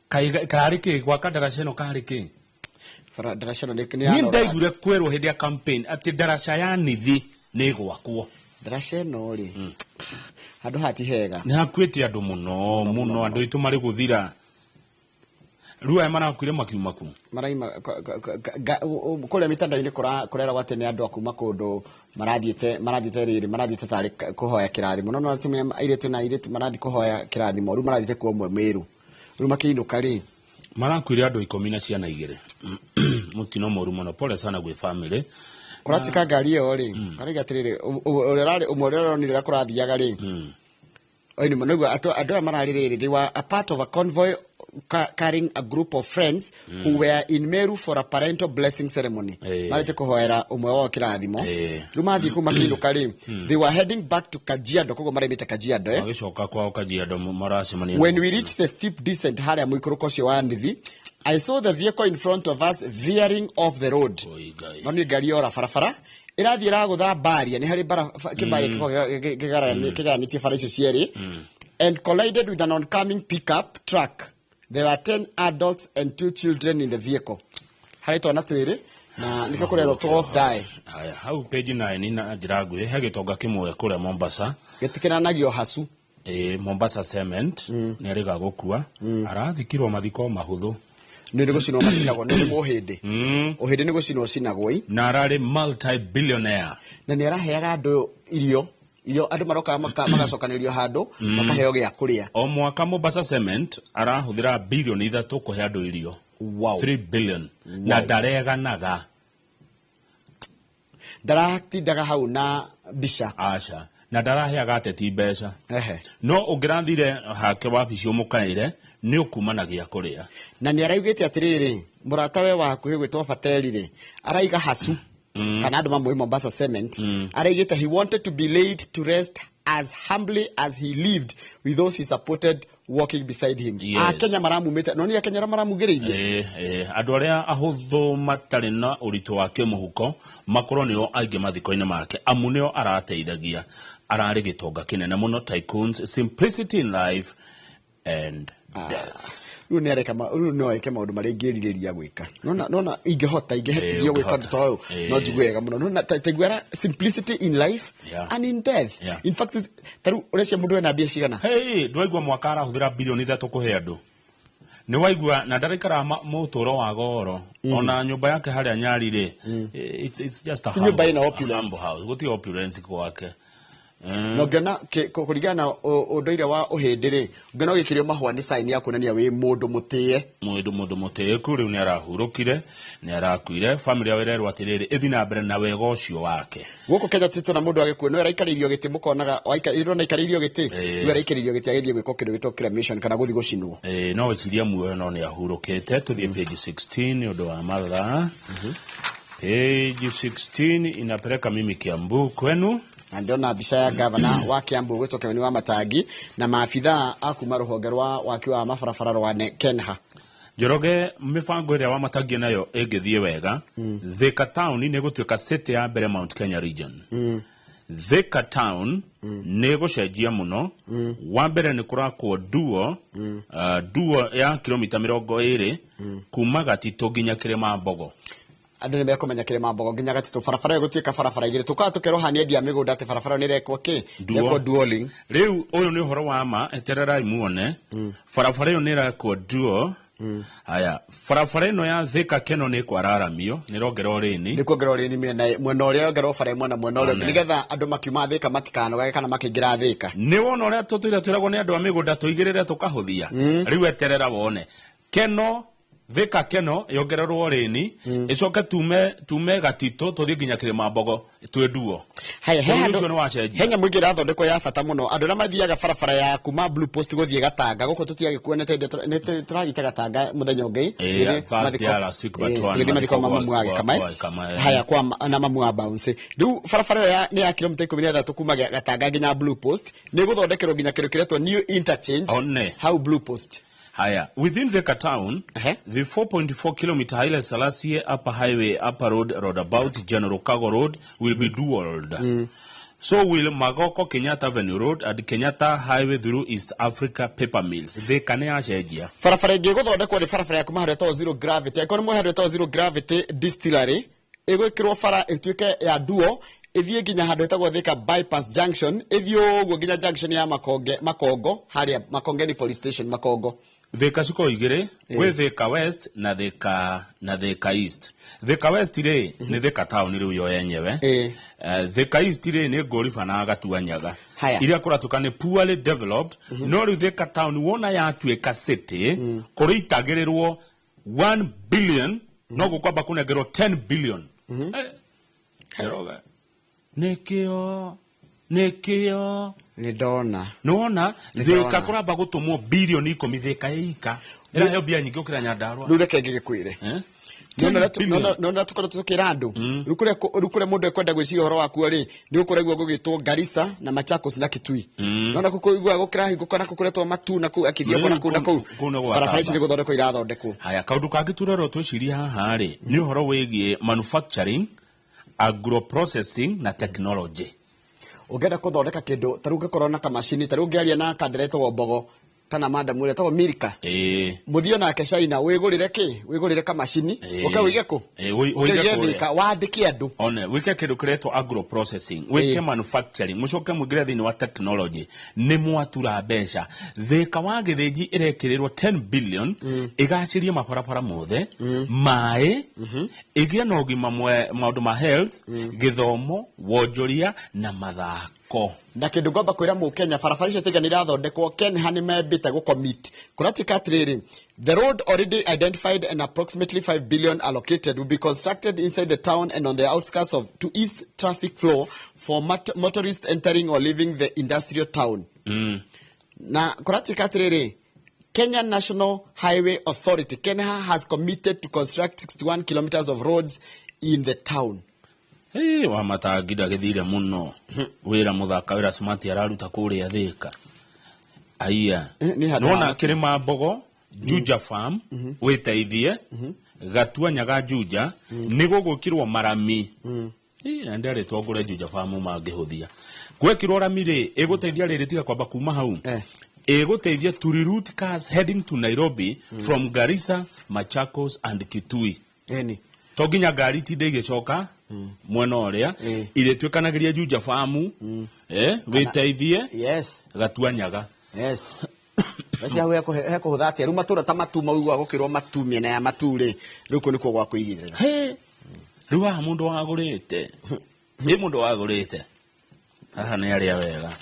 Karĩ kĩ gwaka ndaraca ĩno karĩ kĩ? Ndaraca ĩno nĩ Niĩ ndaiguire kwĩrwo hĩndĩ ya campaign atĩ ndaraca ya Nithi nĩ ĩgwakwo. Ndaraca ĩno rĩ, handũ hati hega. Nĩ hakuĩte andũ mũno mũno, andũ aitũ marĩ gũthira. Rĩu aya marakuire makiuma kũ? Maraima kũrĩa mitandao-inĩ kũreragwo atĩ nĩ andũ a kuma kũndũ marathiĩte rĩrĩ, marathiĩte tarĩ kũhoya kĩrathimo. No atumia airĩtu na airĩtu marathiĩ kũhoya kĩrathimo, rĩu marathiĩte kuo ũmwe Meru. Rĩu makĩinũka rĩ, marakuire andũ 10 na ciana 2. Mũtino mũru mũno, pole sana gwĩ family. Kũratuĩka ngari ĩyo rĩ, karaiga atĩrĩrĩ, ũrĩa ũrarĩ ũmwe ũrĩa ũronire ũrĩa kũrathiaga rĩ, andũ aya mararĩ rĩrĩ, they were a part of a convoy carrying a group of friends who were in Meru for a parental blessing ceremony. Marĩte kũhoera ũmwe wao kĩrathimo. Rĩu mathiĩ kũu makĩinũka rĩ, they were heading back to Kajiado, koguo maraimĩte Kajiado. Magĩcoka kwao Kajiado maracemania. When we reached the steep descent harĩa mũikũrũko ũcio wa Nithi, I saw the vehicle in front of us veering off the road. No nĩ ngari yora barabara ĩrathiĩ ĩragũtha baria, nĩ harĩ kĩbaria kĩgaranĩtie bara icio cierĩ, and collided with an oncoming pickup truck. There were 10 adults and 2 children in the vehicle. Harĩ twana twĩrĩ na nĩkĩo kũrerwo 12 die. Haya, hau page 9 na njĩra nguhĩ he gĩtonga kĩmwe kũrĩa Mombasa. Gĩtikĩranagio hacu. Mombasa Cement nĩ arĩga gũkua, arathikirwo mathiko mahũthũ. Nĩ gũcinwo macinagwo, nĩ mũhĩndĩ. Ũhĩndĩ nĩ gũcinwo ũcinagwo. Na ararĩ multi-billionaire. Na nĩ araheaga andũ irio. Irio andũ maroka magacokanĩrio handũ, makaheo gĩa kũrĩa. O mwaka Mombasa Cement arahũthĩra bilioni 3 kũhe andũ irio. Wow. 3 billion. Na ndareganaga. Ndaratindaga hau na mbica. Aca. Na ndaraheaga ateti mbeca. No ũngĩrathire hake wabici ũmũkaĩre, nĩ ũkuma gĩa kũrĩa. Na nĩ araugĩte atĩrĩrĩ, mũrata we wa hakuhĩ gwĩtwo Bateri rĩ, araiga hacu. Kana andũ mamũĩ Mombasa Cement, araigĩte he wanted to be laid to rest as humbly as he lived with those he supported walking beside him. Akenya maramumĩte, no nĩ Akenya arĩa maramugĩrĩirie. Andũ arĩa ahũthũ matarĩ na ũritũ wa kĩmũhuko makorwo nĩo aingĩ mathiko-inĩ make, amu nĩo arateithagia. Ararĩ gĩtonga kĩnene mũno, tycoons, simplicity in life and death. Rĩu nĩ areka rĩu no eke maũndũ marĩa ingĩrirĩria gwĩka. Nona ingĩhota ingĩhetithio gwĩka ũndũ ta ũyũ, no njigue wega mũno. Nona taiguara simplicity in life and in death. In fact, ta rĩu ũreciria mũndũ ena mbia cigana? Hey, ndwaigua mwaka arahũthĩra bilioni 3 kũhe andũ. Nĩ waigua na ndaraikara mũtũro wa goro. Ona nyũmba yake harĩa Nyali rĩ, it's just a nyũmba ĩna opulence. House. Gũtirĩ opulence gwake. No ngĩona kũringana na ũndũire wa ũhĩndĩ rĩ, ngĩona ũgĩkĩrio mahũa nĩ sign ya kuonania wĩ mũndũ mũtĩe. Mũndũ mũtĩĩku rĩu nĩ arahurũkire, nĩ arakuire. Family yao ĩrerwo atĩrĩrĩ, ĩthiĩ na mbere na wega ũcio wake. Gũkũ Kenya tũtũ na mũndũ agĩkua no araikarĩirio gĩtĩ, mũkonaga ĩrona aikarĩirio gĩtĩ, rĩu araikarĩirio gĩtĩ agĩthiĩ gwĩkwo kĩndũ gĩtagwo cremation kana gũthiĩ gũcinwo. No wĩcirie muoyo no nĩ ahurũkĩte. Tũthiĩ page 16 nĩ ũndũ wa mathaa. Page 16 inapeleka mimi Kiambu kwenu. Na ndĩrona mbica ya gavana wa Kiambu gwĩtwo Kĩmani wa Matangi na maabithaa a kuma rũhonge rwa waki wa mabarabara rwa Kenha. Njoroge, mĩbango ĩrĩa wa Matangi nayo ĩngĩthiĩ wega, Thika Town nĩ gũtuĩka city ya mbere Mount Kenya region. Thika Town nĩ gũcenjia mũno. Wa mbere nĩ kũrakwo duo, duo ya kilomita 20 kuma Gatitũ nginya Kĩrĩma Mbogo. Andũ nĩ mekũmenya Kĩrĩma Mbogo nginya Gatitũ. Barabara ĩyo gũtuĩka barabara igĩrĩ. Tũkaga tũkerwo haha nĩ endia mĩgũnda atĩ barabara ĩyo nĩ ĩrekwo kĩ? Ĩrekwo dualling. Rĩu ũyũ nĩ ũhoro wa ma, etererai muone. Barabara ĩyo nĩ ĩrakwo duo. Haya, barabara ĩno ya Thika Keno nĩ ĩkwararamio, nĩ ĩrongererwo rĩni. Nĩ kuongererwo rĩni mwena ũrĩa yongererwo bara ĩmwe na mwena ũrĩa ũngĩ, nĩgetha andũ makiuma Thika matikanogage kana makĩingĩra Thika. Nĩ wona ũrĩa tũtũire twĩragwo nĩ andũ a mĩgũnda tũigĩrĩre tũkahũthia. Rĩu eterera wone. Keno Thika Keno yongererwo rĩni ĩcoke tume Gatito tũthiĩ nginya Kĩrĩma-Mbogo twĩ haya he handu he nyamũ ĩngĩ ĩrathondekwo ya bata mũno andũ arĩa mathiaga barabara ya kuma Blue Post gũthiĩ Gatanga gũkũ tũtiagĩkuonete nĩ tũrathiĩte Gatanga mũthenya ũngĩ tũgĩthiĩ mathiko ma mamu wa Gĩkamae haya kwa na mamu wa Bounce rĩu barabara ĩyo nĩ ya kilomita 13 kuma Gatanga nginya Blue Post nĩ gũthondekerwo nginya kĩndũ kĩretwo new interchange hau Blue Post. Haya, within Thika town, the 4.4 kilometer Haile Selassie Upper Highway, Upper Road, roundabout General Kago Road will be dualed. So will Magoko Kenyatta Avenue Road and Kenyatta Highway through East Africa Paper Mills. Thika nĩ yacenjia. Barabara ĩngĩ gũthondekwo nĩ barabara ya kuma harĩa ĩtagwo Zero Gravity. Angĩkorwo nĩ mũĩ harĩa ĩtagwo Zero Gravity Distillery, ĩgwĩkĩrwo bara ĩtuĩke ya duo ĩthiĩ nginya handũ ĩtagwo Thika Bypass Junction, ĩthiĩ ũguo nginya junction ya Makonge, Makongo, harĩa Makongeni Police Station, Makongo. Thika ciko igĩrĩ, gwĩ Thika West na Thika East. Thika West rĩ nĩ Thika town rĩu yo yenyewe. Thika East rĩ nĩ Ngũriba na Gatuanyaga. Iria kũratuĩka nĩ poorly developed, no rĩu Thika town wona yatuĩka city, kũrĩitagĩrĩrwo 1 billion, no gũkwamba kũnengerwo 10 billion. Nĩkĩo nĩ ndona nĩwona Thika kũramba gũtũmwo bilioni 10 Thika ĩika ĩraheo mbia nyingĩ gũkĩra Nyandarua. Rĩu reke ngĩgĩkwĩre nona tũkoretwo tũkĩra andũ rĩu kũrĩa mũndũ ekwenda gwĩciria ũhoro wakuo rĩ nĩ ũkũraigua gũgĩtwo Garissa na Machakos na Kitui. Nona kũigua gũkĩrahingũka na kũkoretwo Matu na kũu akĩthiĩ na kũu na kũu barabara ici nĩ gũthondekwo irathondekwo. Haya, kaũndũ kangĩ tũrerwo twĩcirie haha rĩ nĩ ũhoro wĩgiĩ manufacturing, agro processing na technology. Ũngĩenda kũthondeka kĩndũ ta rĩu ũngĩkorwo na kamacini ta rĩu ũngĩaria na kandere ĩtagwo Mbogo kana madam ũrĩa ĩtagwo Milka mũthiĩ onake China wĩgũrĩre kĩ wĩgũrĩre kamacini ũke wĩige kũ ũige Thika wandĩke andũ one wĩke kĩndũ kĩretwo agro processing wĩke manufacturing mũcoke mũingĩre thĩinĩ wa technology nĩ mwatura mbeca. Thika wa Gĩthĩnji ĩrekĩrĩrwo 10 billion ĩgacĩrie mabarabara mothe maĩ ĩgĩe na ũgima maũndũ ma health gĩthomo wonjoria na mathako. Na kĩndũ ngomba kwĩra mũkenya barabara icio tiga nĩ irathondekwo Kenha nĩ membĩte gũcommit kũratuĩka atĩrĩrĩ the road already identified and approximately 5 billion allocated will be constructed inside the town and on the outskirts of to ease traffic flow for motorists entering or leaving the industrial town. Na kũratuĩka atĩrĩrĩ Kenya National Highway Authority Kenha has committed to construct 61 kilometers of roads in the town. Hey, wa matangi ndagĩthire mũno wĩra mũthaka wĩra smart araruta kũrĩa Thika. Aiya nona Kĩrĩma-Mbogo Juja Farm wĩteithie Gatuanyaga Juja nĩ gũgũkirwo marami na ndarĩtwo ngũre Juja Farm mangĩhũthia gwekirwo rami rĩ ĩgũteithia rĩrĩ tiga kwamba kuma hau ĩgũteithia to reroute cars heading to Nairobi from Garissa, Machakos and Kitui. To nginya ngari itinde igĩcoka mwena ũrĩa irĩtuĩkanagĩria Juja Farm wĩteithie Gatuanyaga. Yes. Basi hau hekũhũtha atĩa rĩu matũra ta Matu maiguaga gũkĩrwo Matu mĩena ya Matu rĩ rĩu kũu nĩkuo gwa kũigĩrĩra. Rĩu haha mũndũ wagũrĩte nĩ mũndũ wagũrĩte haha nĩ arĩa wega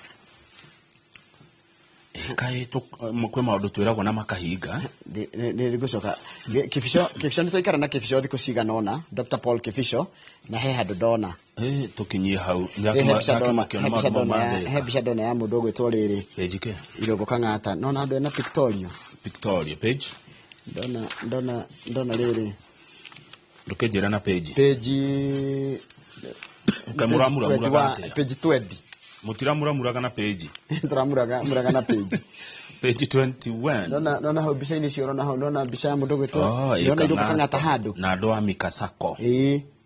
kaĩ kwĩ maũndũ twĩragwo na makahinga. Nĩ ngũcoka Kĩbico nĩ twaikara na Kĩbico thikũ cigana ũna Dr. Paul Kĩbico na he handũ ndona tũkinyie hau he mbica ndona ya mũndũ ũgwĩtwo rĩrĩ Irũngũ Kang'ata nona handũ ena Pictorio page ndona rĩrĩ ndũkĩnjĩra na page page 20 mũtiramũramuraga na page tũramuraga muraga na page page 21 ndona hau mbica-inĩ icio ũrona hau ndona mbica ya mũndũ ũgwĩtwo ndona Irũngũ Kang'ata handũ na andũ a Mikasako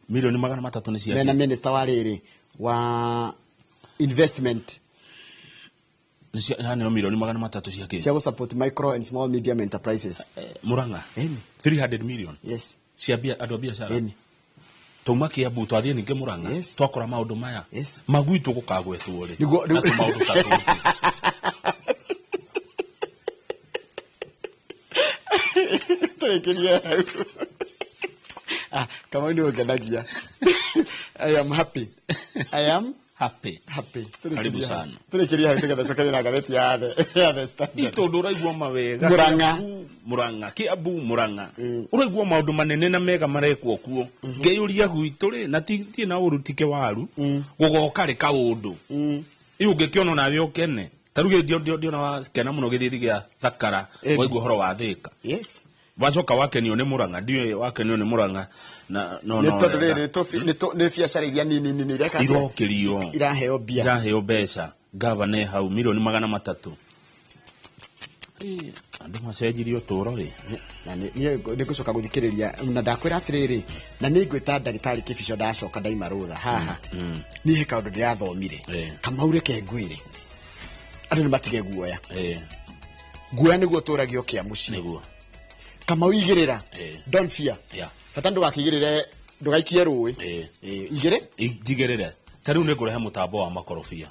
milioni 300 nĩ cia mena minister wa rĩrĩ wa investment nĩ milioni 300 cia kĩ cia gũ support micro and small medium enterprises Murang'a 300 million. Yes. Cia andũ a biacara tauma Kiambu twathiĩ ningĩ Murang'a twakora maũndũ maya magwitũ gũkagwetwo rĩ na tũmaũndũ ta tũtũ. Tũrĩkĩrie hau. Kamau nĩ ũngenagia. I am happy. I am happy. Happy. Happy. Karibu sana. Tũrĩkĩrie hau nĩgetha cokerie na ngathĩti ya The Standard. Tondũ ũraigua mawega. Murang'a. Murang'a. Kiambu Murang'a. Ũraigua maũndũ manene na mega marekwo kuo. Ngeyũria gwitũ rĩ na ti na ũru tike waru. Gũgoka rĩ kaũndũ. Ĩ ũngĩkĩona nawe ũkene. Ta rĩu ndiona wakena mũno gĩthithi gĩa Thakara waigua ũhoro wa Thĩka. Yes. Wacoka wakenio nĩ Murang'a, ndiũĩ wakenio nĩ Murang'a na no Nĩ no. tondũ rĩrĩ nĩ biacara iria nini nini ireka irokĩrio. Iraheo mbia. Iraheo mbeca. Gavana hau milioni 300. Andũ macenjirie ũtũũro ĩ. Na nĩ ngũcoka gũthikĩrĩria na ndakwĩra atĩrĩrĩ na nĩ ngwĩta ndagĩtarĩ Kĩbico ndacoka ndaima rũtha haha. Niĩ he kaũndũ ndĩrathomire. Kamau reke ngwĩre. Andũ nĩ matige guoya. Guoya nĩguo ũtũragio kĩa mũciĩ. Nĩguo. Kamau igĩrĩra. Don't fear. Bata ndũgakĩigĩrĩre ndũgaikie rũĩ. Igĩrĩ? Njigĩrĩre. Ta rĩu nĩ ngũrehe mũtambo wa makorobia.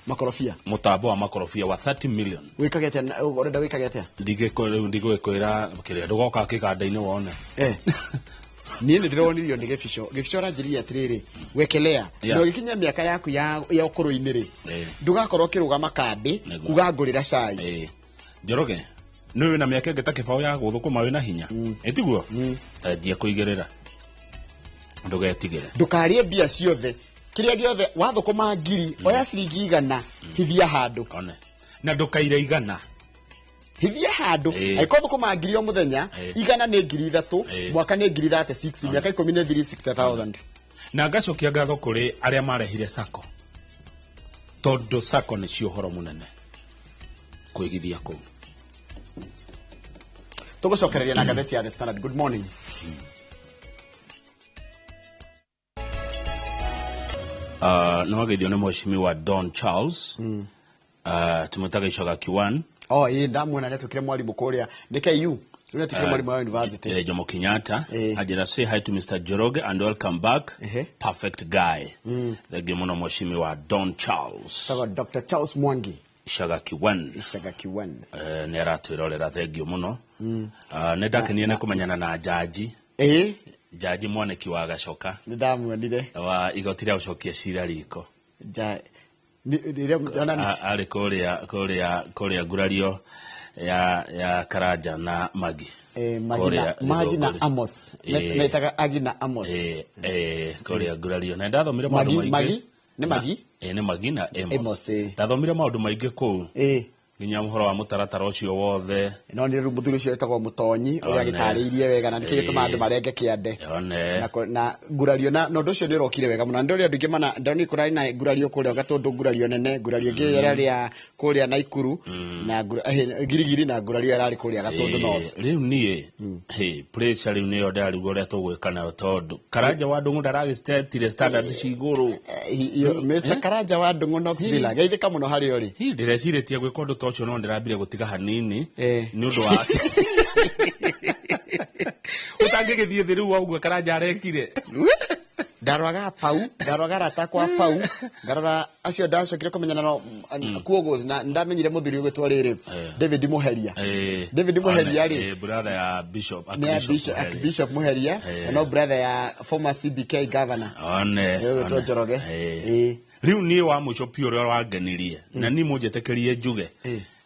Makorobia? Mũtambo wa makorobia wa 30 million. Wĩkage atĩa? Ũrenda wĩkage atĩa? Ndigũgĩkwĩra kĩrĩa ndũgoka kĩganda-inĩ wone. Niĩ nĩ ndĩronirio nĩ Gĩbico. Gĩbico aranjĩrire atĩrĩrĩ, wekelea. Na ũgĩkinyia mĩaka yaku ya ũkũrũ-inĩ rĩ, ndũgakorwo ũkĩrũgama kambĩ kuga ngũrĩra cai. Njoroge, nĩ wĩna mĩaka ĩngĩ ta kĩbaũ ya gũthũkũma wĩna hinya. Ĩtiguo? Thengia kũigĩrĩra. Ndũgetigĩre. Ndũkarĩe mbia ciothe. Kĩrĩa gĩothe wathũkũma ngiri, oya ciringi 100, hithia handũ. One. Na ndũkaire 100. Hithia handũ. Angĩkorwo thũkũma ngiri o mũthenya, 100 nĩ ngiri 3, mwaka nĩ ngiri 36, mĩaka 10 nĩ 360,000. Na ngacokia ngatho kũrĩ arĩa marehire sacco. Tondũ sacco nĩcio ũhoro mũnene. Kũigithia kũu. Tũgũcokereria na ngathĩti ya The Standard. Good morning. Nĩ wageithio nĩ mheshimiwa Don Charles. Tumwĩtaga Icoga Kiwan. Oh, ĩ ndamuona nĩatuĩkire mwarimũ kũrĩa. Nĩ KU. Nĩ atuĩkire mwarimũ wa university. Jomo Kenyatta. Anjĩra say hi to Mr. Njoroge and welcome back. Perfect guy. Thengiũ mũno mheshimiwa Don Charles. Sawa, Dr. Charles Mwangi. Icoga Kiwan. Icoga Kiwan. Nĩ aratwĩrorera, thengiũ mũno. Nĩ ndakenire nĩ kũmenyana na jaji. Jaji Mwaniki wa Gacoka. Nĩ ndamuonire. Wa igoti rĩa gũcokia cira riko. Arĩ kũrĩa ngurario ya Karanja na Magi. Magi na Amos. Metaga Agi na Amos. Kũrĩa ngurario. Na ndathomire maũndũ maingĩ. Magi? Nĩ Magi? Nĩ Magi na Amos. Ndathomire maũndũ maingĩ kũu. Nginya ũhoro wa mũtaratara ũcio wothe. No nĩ rĩu mũthuri ũcio wĩtagwo Mũtonyi ũrĩa agĩtarĩirie wega na nĩkĩo gĩtũmaga andũ marenge kĩande. Na ngurario na ũndũ ũcio nĩ ũrokire wega mũno. Na ndĩrona andũ aingĩ mana ndĩrona kũrarĩ na ngurario kũrĩa Gatũndũ, ngurario nene, ngurario ĩngĩ ĩrarĩ kũrĩa Naikuru na Girigiri na ngurario ĩrarĩ kũrĩa Gatũndũ North. Rĩu niĩ pressure rĩu nĩyo ndĩrarigwo ũrĩa tũgwĩka nayo tondũ Karanja wa Ndũng'ũ ndaragĩcetire standards ci igũrũ. Mr. Karanja wa Ndũng'ũ Knoxville geithĩka mũno harĩa ũrĩ. Hihi ndĩrecirĩtie gwĩka ũndũ ta ũcio no ndĩrambire gũtiga hanini nĩ ũndũ wa ũtangĩgĩthiĩ thĩ rĩu waũguo Karanja arekire. Ndaroraga pau, ndaroraga arata akwa pau, ngarora acio ndacokire kũmenyana no kuogos na ndamenyire mũthuri ũgwĩtwo rĩrĩ David Muheria. David Muheria rĩ brother ya Bishop Archbishop Muheria no brother ya former CBK governor. One ũgwĩtwo Njoroge. Rĩu niĩ wa mũico biũ ũrĩa wangenirie na niĩ mũnjĩtĩkĩrie njuge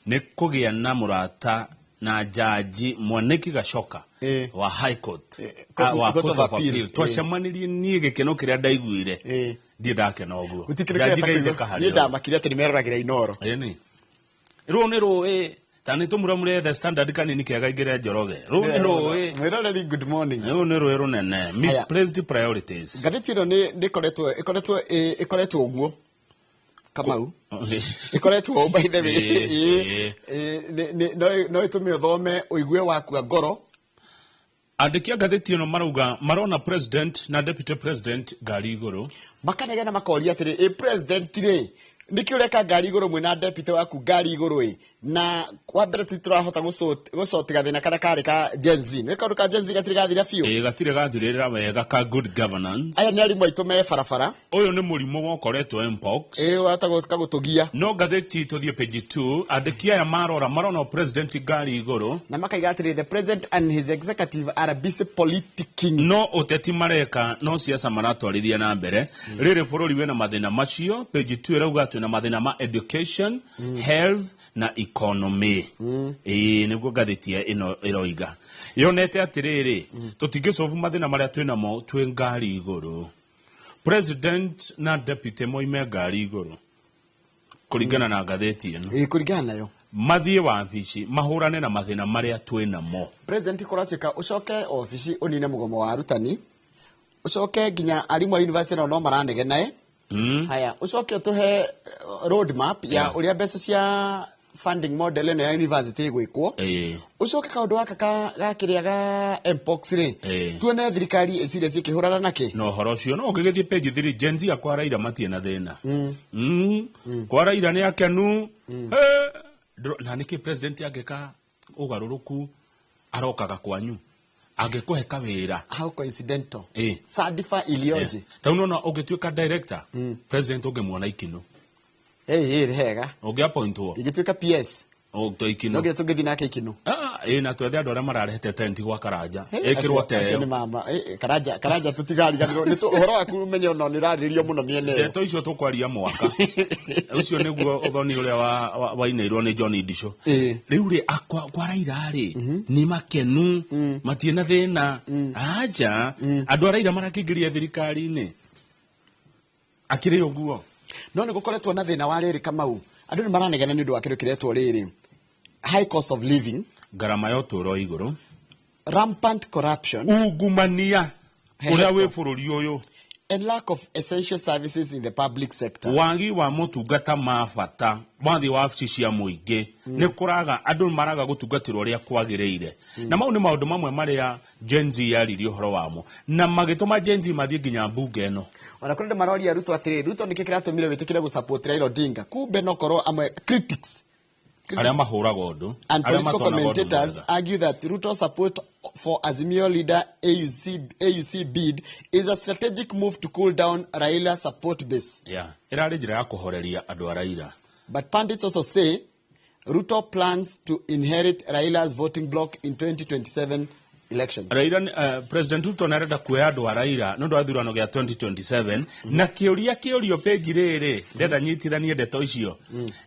nĩ kũgĩa na mũrata na jaji Mwaniki Gacoka wa High Court, wa Court of Appeal. Twacemanirie niĩ gĩkeno kĩrĩa ndaiguire ndirĩ ndakena ũguo. Jaji geithĩka harĩ niĩ ndamakire atĩ nĩmeroragĩra Inooro. Ĩni rũũ nĩ rũĩ ta nĩ tũmuramure The Standard kanini kĩega ingĩre Njoroge. Rũũ nĩ rũĩ. Mwĩroreri, good morning. Rũũ nĩ rũĩ rũnene. Misplaced priorities. Ngathĩti ĩno nĩ ĩkoretwo ũguo Kamau. Ĩkoretwo by the way. No ĩtũme ũthome ũigue wakua ngoro. Andĩki a ngathĩti ĩno marauga marona president na deputy president ngari igũrũ. Makanegena makoria atĩrĩ, ĩ president rĩ, nĩkĩ ũreka ngari igũrũ mwĩna deputy waku ngari igũrũ ĩ? Na wa mbere tũtirahota gũcoti gathĩna karĩa karĩ ka Gen Z. Nĩ kaũndũ ka Gen Z gatirĩ gathira biũ. Ĩĩ, gatirĩ gathirĩrĩra wega ka good governance. Aya nĩ arimũ aitũ me barabara. Ũyũ nĩ mũrimũ wokoretwo mpox. Ĩĩ, watagwo kagũtũgia. No ngathĩti tũthiĩ page 2, andĩki aya marora marona president ngari igũrũ na makaiga atĩrĩ, the president and his executive are busy politicking. No ũteti mareka, no siasa maratwarithia na mbere. Rĩrĩ bũrũri wĩna mathĩna macio. Page 2 ĩrauga twĩna mathĩna ma education, health na economy. Ĩĩ, nĩguo ngathĩti ĩno ĩroiga. Yonete atĩrĩrĩ, tũtingĩcobu mathĩna marĩa twĩnamo twĩ ngari igũrũ. President na deputy moime ngari igũrũ kũringana na ngathĩti ĩno. Ĩĩ, kũringana nayo. Mathiĩ wabici mahũrane na mathĩna marĩa twĩnamo. President kũratuĩka ũcoke obici ũnine mũgomo wa arutani, ũcoke nginya arimũ a university nao no maranegenae. Haya, ũcoke ũtũhe road map ya ũrĩa mbeca cia funding model ĩno ya university ĩgwĩkwo. Ũcoke kaũndũ gaka ga kĩrĩa ga mpox rĩ, tuone thirikari ĩcire cikĩhũrana nakĩ. Na ũhoro ũcio no ũngĩgĩthiĩ page 3, Gen Z akwa Raila matirĩ na thĩna. Kwa Raila nĩ akenu. Na nĩkĩ president angĩka ũgarũrũku arokaga kwanyu angĩkũhe kawĩra? How coincidental. Sadifa ilioje. Ta unaona ũngĩtuĩka director, president ũngĩmuona ikino. Ĩĩ, hega. Ũngĩappointwo. Ingĩtuĩka PS. Ũngĩtua ikino. No nginya tũngĩthiĩ nake ikino. Ĩĩ, na twethe andũ arĩa mararehete tent gwa Karanja. Ĩkĩrwo Acio teo. nĩ mama. Karanja tũtigariganĩrwo. Nĩ ũhoro waku ũmenye ona nĩ ũrarĩrĩrio mũno mĩena ĩyo. Ndeto icio tũkwaria mwaka. Ũcio nĩguo ũthoni ũrĩa wainĩirwo nĩ John Ndisho. Rĩu rĩ, kwa Raila rĩ, nĩ makenu, matirĩ na thĩna. Aja, andũ a Raila marakĩingĩria thirikari-inĩ. Akĩrĩ ũguo. No nĩ gũkoretwo na thĩna wa rĩrĩ Kamau. Andũ nĩ maranegena nĩ ũndũ wa kĩndũ kĩretwo rĩrĩ. High cost of living, ngarama ya ũtũũro igũrũ, rampant corruption, ungumania ũrĩa wĩ bũrũri ũyũ, and lack of essential services in the public sector. Wagi wa motungata ma bata wathiĩ wabici cia mũingĩ, nĩ kũraga andũ maraga gũtungatĩrwo ũrĩa kwagĩrĩire. Na mau nĩ maũndũ mamwe marĩa Gen Z yaririe ũhoro wamo na magĩtũma Gen Z mathiĩ nginya mbunge ĩno. Ona kũrĩ andũ maroria Ruto atĩrĩ, Ruto nĩkĩ kĩratũmire wĩtĩkĩre gũsupport Raila Odinga? Kumbe no korwo amwe critics arĩa mahũraga ũndũ, and arĩa political matonaga ũndũ commentators mwega. argue that Ruto's support for Azimio leader AUC bid is a strategic move to cool down Raila's support base. Yeah. Ĩrarĩ njĩra ya kũhoreria andũ a Raila. But pundits also say Ruto plans to inherit Raila's voting bloc in 2027 elections. Raila, President Ruto nĩ arenda kuoya andũ a Raila nĩ ũndũ wa gĩthurano gĩa 2027. Na kĩũria kĩũrio page rĩrĩ, ndĩrenda nyitithanie ndeto icio.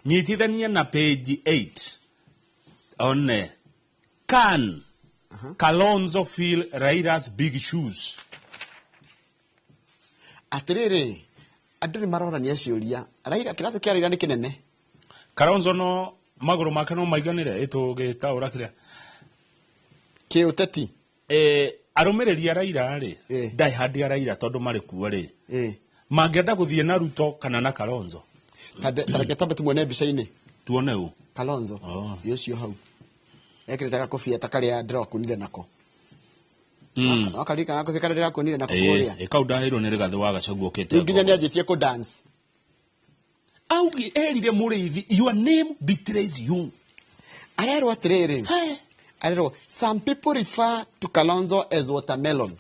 Nyitithanie na page 8. One. Can Kalonzo fill Raila's big shoes? Atĩrĩrĩ, andũ nĩ marorania ciũria. Raila, kĩratũ kĩa Raila nĩ kĩnene. Kalonzo no magũrũ make no maiganĩre, ĩtũgĩtaũra kĩrĩa. Kĩũteti. Arũmĩrĩri a Raila rĩ, die-hard a Raila tondũ marĩ kuo rĩ. Mangĩenda gũthiĩ na Ruto kana na Kalonzo? Tareke twambe tumuone mbica-inĩ. Tuone ũ? Kalonzo. Ĩ ũcio hau. Ekĩrĩte gakobia ta karĩa ndĩrakunire nako. No karirikana gakobia karĩa ndĩrakunire nako kũrĩa. Kau ndaheirwo nĩ Rigathĩ wa Gachagua ũkĩte. Rĩu nginya nĩanjĩtie kũ dance. Augi erire mũrĩithi, your name betrays you. Arerwo atĩrĩrĩ. Arerwo, some people refer to Kalonzo as watermelon.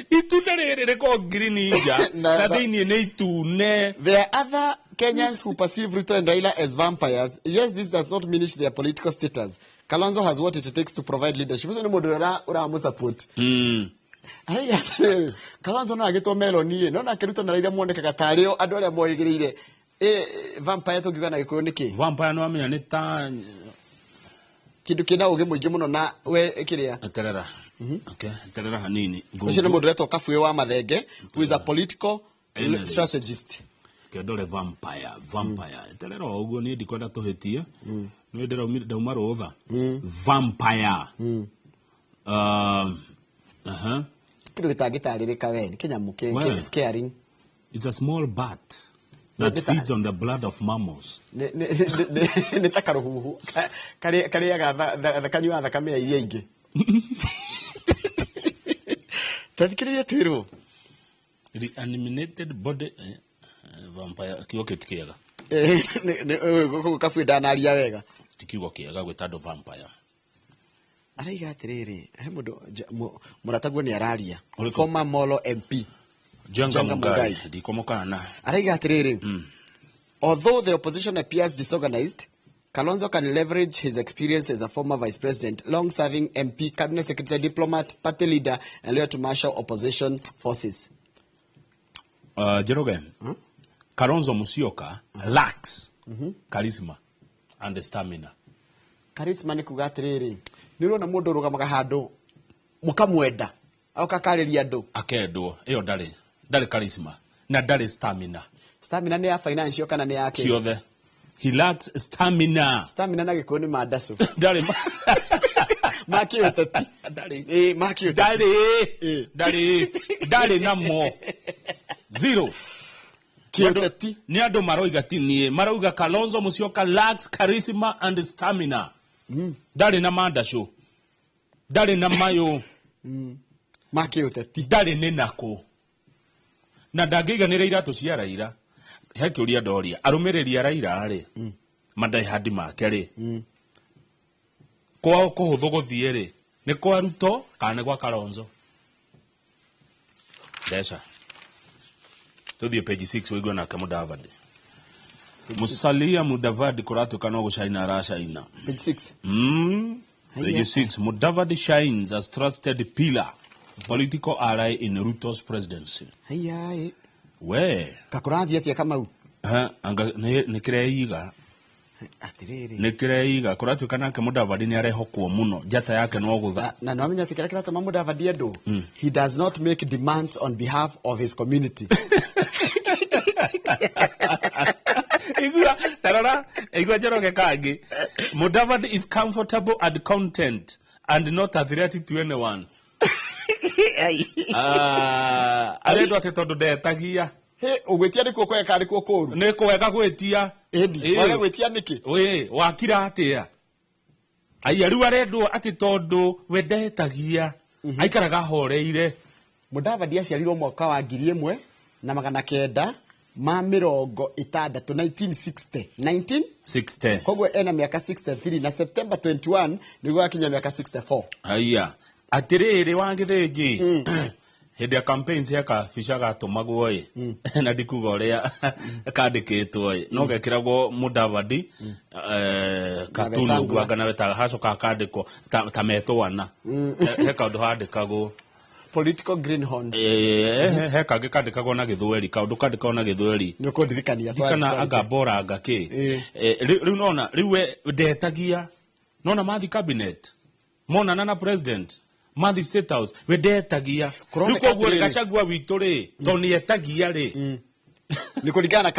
Itunda rĩrĩ rĩkoragwo green nja, na thĩinĩ nĩ itune. There are other Kenyans who perceive Ruto and Raila as vampires. Yes, this does not diminish their political status. Kalonzo has what it takes to provide leadership. Ũcio nĩ mũndũ ũrĩa ũramũsupport. Araiga atĩrĩrĩ, Kalonzo no agĩtwo melon ĩ, no nake Ruto na Raila monekaga tarĩ o andũ arĩa moigĩrĩire. Vampire tũngiuga na Gĩkũyũ nĩ kĩ? Vampire nĩ wamenya nĩ ta kĩndũ kĩna ũgĩ mũingĩ mũno na we kĩrĩa. Eterera. Okay, eterera hanini. Ũcio nĩ mũndũ ũretwo Kabuĩ wa Mathenge, who is a political Analyst. strategist. Kendore vampire, vampire. Eterera o ũguo niĩ ndikwenda tũhĩtie. Nĩ ndĩraumire ndauma rũtha. Vampire. Kĩndũ gĩtangĩtarĩrĩka we, nĩ kĩnyamũ Well, scaring. It's a small bat that feeds on the blood of mammals. Nĩ ta karũhuhu karĩaga kanyuaga thakame ya iria ingĩ. Ta thikĩrĩria twĩrwo. Reanimated body. Vampire kiugo kĩu ti kĩega. Gũkũ kabui ndanaria wega. Ti kiugo kĩega gwĩta andũ vampire. Araiga atĩrĩrĩ, he mũndũ mũrataguo nĩ araria. Former Molo MP Njenga Mungai ndikomokana. Araiga atĩrĩrĩ, although the opposition appears disorganized, Kalonzo can leverage his experience as a former vice president, long-serving MP, cabinet secretary, diplomat, party leader, and lawyer to marshal opposition forces. Njoroge, Kalonzo Musyoka lacks charisma and stamina. Charisma nĩ kuga atĩrĩrĩ, nĩ ũrona mũndũ ũrũgamaga handũ mũkamwenda agoka akarĩria andũ akendwo, ĩyo ndarĩ charisma na ndarĩ stamina. Stamina nĩ ya financial kana nĩ ya kĩ? Ciothe. He lacks stamina. Stamina na gĩkũyũ nĩ mandacũ. Ndarĩ ma kĩũteti. Ndarĩ. Ma kĩũteti. Ndarĩ. Ndarĩ namo. Zero. Kĩũteti. Nĩ andũ maroiga ti niĩ, marauga Kalonzo Musyoka lacks charisma and stamina. Ndarĩ na mandacũ. Ndarĩ na mayũ. Ma kĩũteti. Ndarĩ nĩ nakũ. Na ndangĩiganĩra iratũ cia Raila. He kĩũria ndoria, arũmĩrĩri a Raila rĩ, madaihadi make rĩ, kwao kũhũthũ gũthiĩ rĩ, nĩ kwa Ruto kana nĩ gwa Kalonzo? Mbeca. Tũthiĩ page 6 ũigue nake Mudavadi. Musalia Mudavadi kũratuĩka no gũcaina aracaina. Page 6. Page 6. Mudavadi shines as trusted pillar, political ally in Ruto's presidency. Haiya. We. Kakũrathiĩ atĩa Kamau? Anga nĩ kĩreiga. Atĩrĩrĩ. Nĩ kĩreiga kũratuĩka nake Mudavadi nĩ arehokwo mũno, njata yake no gũtha. Na no amenya atĩ kĩrĩa kĩratũma Mudavadi endwo? He does not make demands on behalf of his community. Igua, tarara, igua Njoroge kangĩ. Mudavadi is comfortable and content and not a threat to anyone. Arendwo atĩ tondũ ndetagia. Ũgwĩtia nĩkuo kwega kana nĩkuo kũũru? Nĩ kwega gwĩtia. Ĩni, waga gwĩtia nĩkĩ? Wĩ, wakira atĩa? Aya, rĩu arendwo atĩ tondũ we ndetagia, aikaraga ahoreire. Mudavadi aciarirwo mwaka wa 1960, 1960. 1960. Koguo ena mĩaka 63 na September 21 nĩguo akinya mĩaka 64. Aya, atĩrĩrĩ wa Gĩthĩnji. Hĩndĩ ya campaigns ya kabica gatũmagwo ĩ, na ndikuga ũrĩa kandĩkĩtwo ĩ, no gekĩragwo Mudavadi, katunu ũguo anga na wetaga, hacoka hakandĩkwo ta metwana. He kaũndũ handĩkagwo. Political greenhorns. He kangĩ kandĩkagwo na Gĩthweri, kaũndũ kandĩkagwo na Gĩthweri. Nĩ ũkũndirikania. Ndikana anga boranga kĩ. Rĩu nona, rĩu we ndetagia, nona mathi cabinet, monana na president, mathi State House, we ndetagia. Rĩu koguo Gachagua witũ rĩ, tondũ nĩ etagia rĩ. Nĩ kũringana na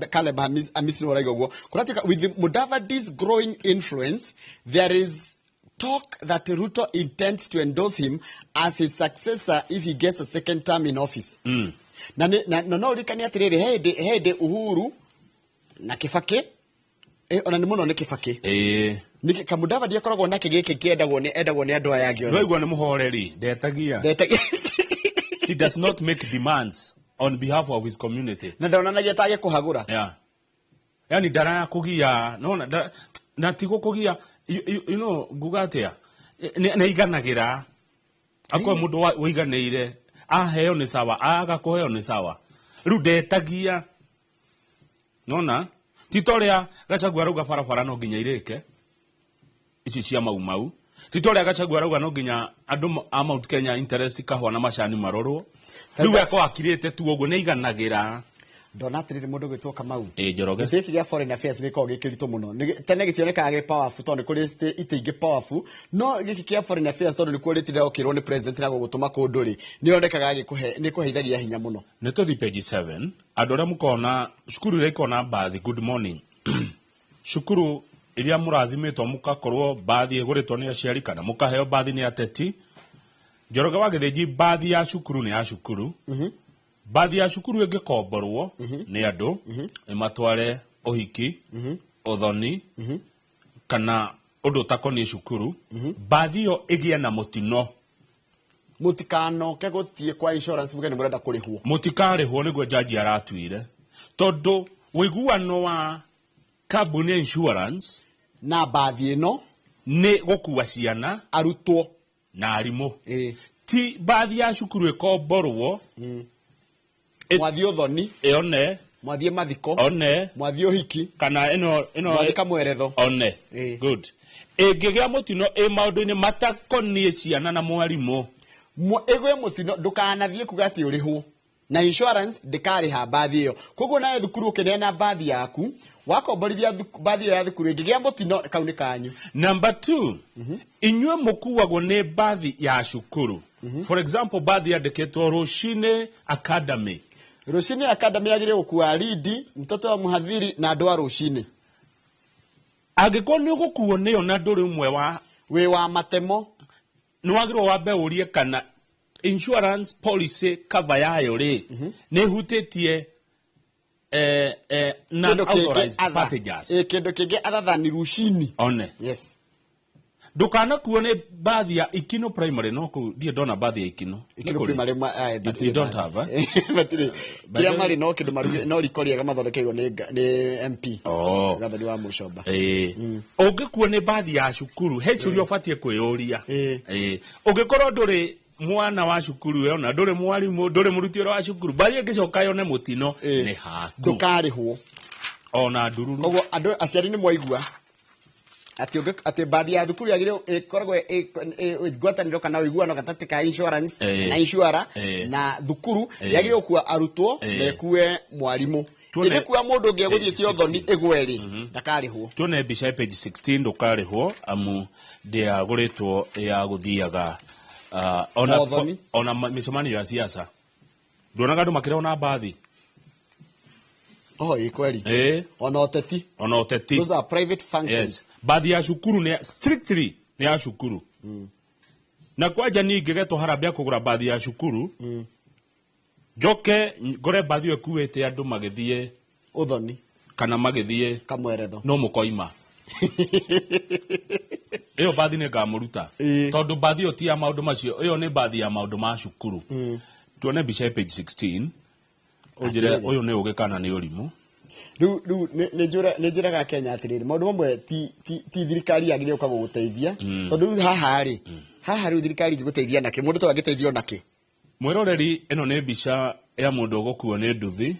Caleb Hamisi nĩ ũrauga ũguo. Kũratuĩka with Mudavadi's growing influence, there is talk that Ruto intends to endorse him as his successor if he gets a second term in office. Na no ũririkane atĩrĩrĩ, hĩndĩ Uhuru na Kibaki, ona nĩ mũno nĩ Kibaki. Nĩkĩ Kamudavadi akoragwo nake gĩkĩ kĩendagwo nĩ endagwo nĩ andũ aya angĩ othe? Ndwaigua nĩ mũhoreri, ndetagia. He does not make demands on behalf of his community. Na ndonanagia ta agĩkũhagũra. Yeah. Yani ndaraya kũgia, nona na ti gũkũgia, you know, nguga atĩa? Nĩ aiganagĩra. Akorwo mũndũ wĩiganĩire, aheo nĩ sawa, aga kũheo nĩ sawa. Rĩu ndetagia. Nona? Ti ta ũrĩa Gachagua arauga barabara no nginya irĩke, ici cia Mau Mau. Ti ta ũrĩa Gachagua arauga no nginya andũ a Mount Kenya interest kahũa na macani marorwo. Rĩu we akorwo akirĩte tu ũguo, nĩ aiganagĩra. Ndona atĩrĩrĩ mũndũ ũgwĩtwo Kamau. Njoroge. Gĩtĩ gĩkĩ gĩa foreign affairs nĩ gĩkoragwo gĩ kĩritũ mũno. Tene gĩtionekaga gĩ powerful tondũ nĩ kũrĩ itĩ ingĩ powerful, no gĩkĩ kĩa foreign affairs tondũ nĩkuo rĩtindaga ũkĩrwo nĩ president na gũgũtũma kũndũ rĩ, nĩ yonekaga nĩ kũheithagia hinya mũno. Nĩ tũthiĩ page 7, andũ arĩa mũkona cukuru iria ikona mbathi, good morning. Cukuru iria mũrathimĩtwo mũkakorwo mbathi ĩgũrĩtwo nĩ aciari kana mũkaheo mbathi nĩ ateti. Njoroge wa Gĩthĩnji, mbathi ya cukuru nĩ ya cukuru. Mbathi ya cukuru ĩngĩkomborwo nĩ andũ, ĩmatware ũhiki, ũthoni, kana ũndũ ũtakoniĩ cukuru, mbathi ĩyo ĩgĩe na mũtino. Mũtikanoke gũthiĩ kwa insurance muge nĩ mũrenda kũrĩhwo. Mũtikarĩhwo nĩguo jaji aratuire. Tondũ ũiguano wa kambuni ya insurance na mbathi ĩno nĩ gũkua ciana, arutwo na arimũ. Ti mbathi ya cukuru ĩkomborwo mwathiĩ ũthoni, one mwathiĩ mathiko, one mwathiĩ ũhiki, kana ĩno ĩno mwathiĩ kamweretho, one. Good. Ĩngĩgĩa mũtino ĩ maũndũ-inĩ matakoniĩ ciana na mwarimũ, ĩgwe mũtino ndũkanathiĩ kuga atĩ ũrĩhwo na insurance ndĩkarĩha mbathi ĩyo. Koguo nawe thukuru ũkĩneana mbathi yaku, wakomborithia mbathi ĩyo ya thukuru, ĩngĩgĩa mũtino kau nĩ kanyu. Number 2, inyuĩ mũkuagwo nĩ mbathi ya cukuru. For example, mbathi yandĩkĩtwo Rũcinĩ Academy. Rũcinĩ Academy yagĩrĩire gũkua lead, mtoto wa mhadhiri na andũ a rũcinĩ. Angĩkorwo nĩ ũgũkuo nĩyo na ndũrĩ ũmwe wa wĩ wa matemo, nĩ wagĩrĩirwo wambe ũrie kana insurance policy cover yayo rĩ nĩ ĩhutĩtie non-authorized passengers. Kĩndũ kĩngĩ other than rũcinĩ. One. Yes. Ndũkanakuo nĩ mbathi ya Ikino Primary, no kũu ndirĩ ndona mbathi ya Ikino. Ikino Primary You don't have, eh? Matirĩ. Kĩrĩa marĩ no kĩndũ maruge, no riko rĩega mathondekeirwo nĩ MP. Gathoni wa Mũcomba. Ũngĩkuo nĩ mbathi ya cukuru, he ciũria ũbatiĩ kwĩyũria. Ũngĩkorwo ndũrĩ mwana wa cukuru ĩyo na ndũrĩ mwarimũ, ndũrĩ mũruti wĩra wa cukuru, mbathi ĩngĩcoka yone mũtino nĩ haku. Ndũkarĩhwo. Ona ndururu. Koguo andũ aciari nĩ mwaigua atĩ mbathi ya thukuru yagĩrĩirwo ĩkoragwo ngwatanĩro kana ũiguano gatagatĩ ka insurance na insurer na thukuru, yagĩrĩirwo gũkua arutwo na ĩkue mwarimũ. Ĩngĩkua mũndũ ũngĩ egũthiĩte ũthoni ĩgwe rĩ, ndakarĩhwo. Tuone mbica ya page 16, ndũkarĩhwo amu ndĩagũrĩtwo ya gũthiaga ona mĩcemanio ya siasa. Nduonaga andũ makĩrehwo na mbathi? Oh, ĩ kweli. Ona ũteti. Ona ũteti. Those are private functions. Yes. Mbathi ya cukuru nĩ strictly nĩ ya cukuru. Na kwanja niĩ ingĩgetwo harambee ya kũgũra mbathi ya cukuru, njoke ngore mbathi ĩyo ĩkuĩte andũ magĩthiĩ ũthoni kana magĩthiĩ kamweretho, no mũkoima. Ĩyo mbathi nĩ ngamũruta. Tondũ mbathi ĩyo ti ya maũndũ macio, ĩyo nĩ mbathi ya maũndũ ma cukuru. Tuone mbica ya page 16. Ũnjĩre ũyũ nĩ ũgĩ kana nĩ ũrimũ. Rĩu nĩ njĩraga Kenya atĩrĩrĩ, maũndũ mamwe ti thirikari yagĩrĩirwo gũka gũgũteithia. Tondũ rĩu haha rĩ, haha rĩu thirikari ĩngĩgũteithia nakĩ? Mũndũ to angĩteithio nakĩ? Mwĩroreri, ĩno nĩ mbica ya mũndũ ũgũkuo nĩ nduthi,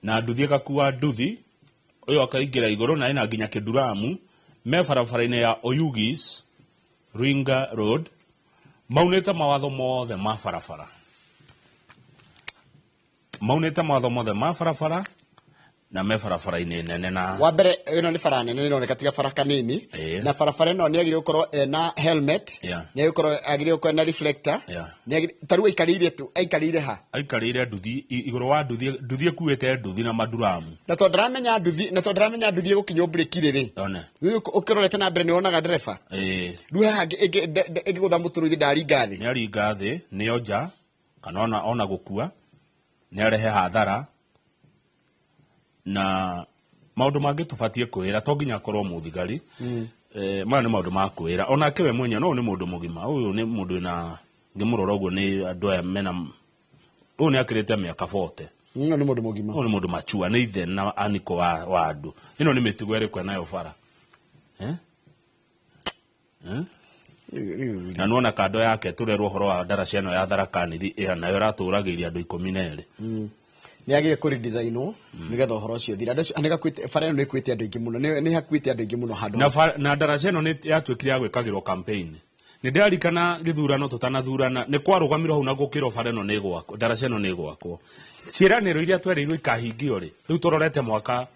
na nduthi ĩgakua nduthi, ũyũ akaingĩra igũrũ na ĩna nginya kĩnduramu, me barabara-inĩ ya Oyugis Ringa Road, maunĩte mawatho mothe ma barabara. Maunĩte mawatho mothe ma barabara na me barabara-inĩ nene na wa mbere ĩno nĩ bara nene ĩroneka tiga bara kanini. Na barabara ĩno nĩ yagĩrĩirwo gũkorwo ĩna helmet, nĩ yagĩrĩirwo gũkorwo ĩna reflector, ta rĩu aikarĩire tu, aikarĩire ha? Aikarĩire nduthi, igũrũ wa nduthi, nduthi ĩkuĩte nduthi na manduramu. Na tondũ ndaramenya nduthi, na tondũ ndaramenya nduthi ĩgũkinywo breki rĩ. Rĩu ũkĩrorete na mbere nĩ wonaga ndereba. Rĩu haha ĩngĩgũtha mũtũrũthi ndaringa thĩ. Nĩ aringa thĩ, nĩ onja, kana ona gũkua, nĩ arehe hathara. Na maũndũ mangĩ tũbatiĩ kwĩra, to nginya akorwo mũthigari. Maya nĩ maũndũ ma kwĩra. Onake we mwenyewe, no ũyũ nĩ mũndũ mũgima, ũyũ nĩ mũndũ wĩna, ngĩmũrora ũguo nĩ andũ aya mena, ũyũ nĩ akĩrĩte mĩaka 40. Ũyũ nĩ mũndũ mũgima. Ũyũ nĩ mũndũ machua, nĩ ithe na aniko wa andũ. Ĩno nĩ mĩtugo ĩrĩkũ enayo bara? Na nĩwona kando yake tũrerwo ũhoro wa ndaraca ĩno ya Tharaka Nithi, ĩyo nayo ĩratũragĩria andũ 12. Nĩ yagĩrĩire kũ redesign-wo, nĩgetha ũhoro ũcio ũthire. Andũ acio, nĩ gakuĩte, bara ĩno nĩ ĩkuĩte andũ aingĩ mũno, nĩ hakuĩte andũ aingĩ mũno handũ. Na ndaraca ĩno nĩ yatuĩkire ya gwĩkagĩrwo campaign. Nĩ ndĩrarikana gĩthurano tũtanathurana, nĩ kwarũgamirwo hau na gũkĩrwo bara ĩno nĩ ĩgwakwo, ndaraca ĩno nĩ ĩgwakwo. Ciĩranĩro iria twerĩirwo ikahingio rĩ, rĩu tũrorete mwaka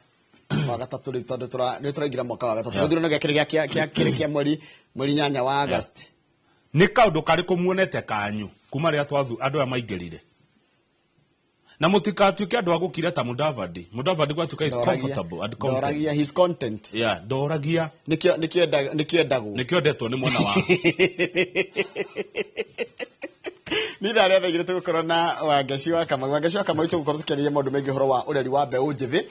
wa gatatũ rĩu, tondũ nĩ tũraingĩra mwaka wa gatatũ. Gĩthurano gĩa kĩrĩ kĩa kĩrĩ kĩa mweri 8 wa August. Nĩ kaũndũ karĩkũ muonete kanyu kuma rĩrĩa andũ aya maingĩrire? Na mũtikatuĩke andũ a gũkira ta Mudavadi. Mudavadi gwatuĩka is comfortable and content. Ndoragia his content. Yeah, ndoragia. Nĩkĩo, nĩkĩo enda, nĩkĩo endagwo. Nĩkĩo endetwo nĩ mwena wa. Nĩ ithaa rĩa thaa igĩrĩ tũgũkorwo na Wangeci wa Kamau. Wangeci wa Kamau tũgũkorwo tũkĩarĩria maũndũ maingĩ ũhoro wa ũreri wa mbeũ njĩthĩ,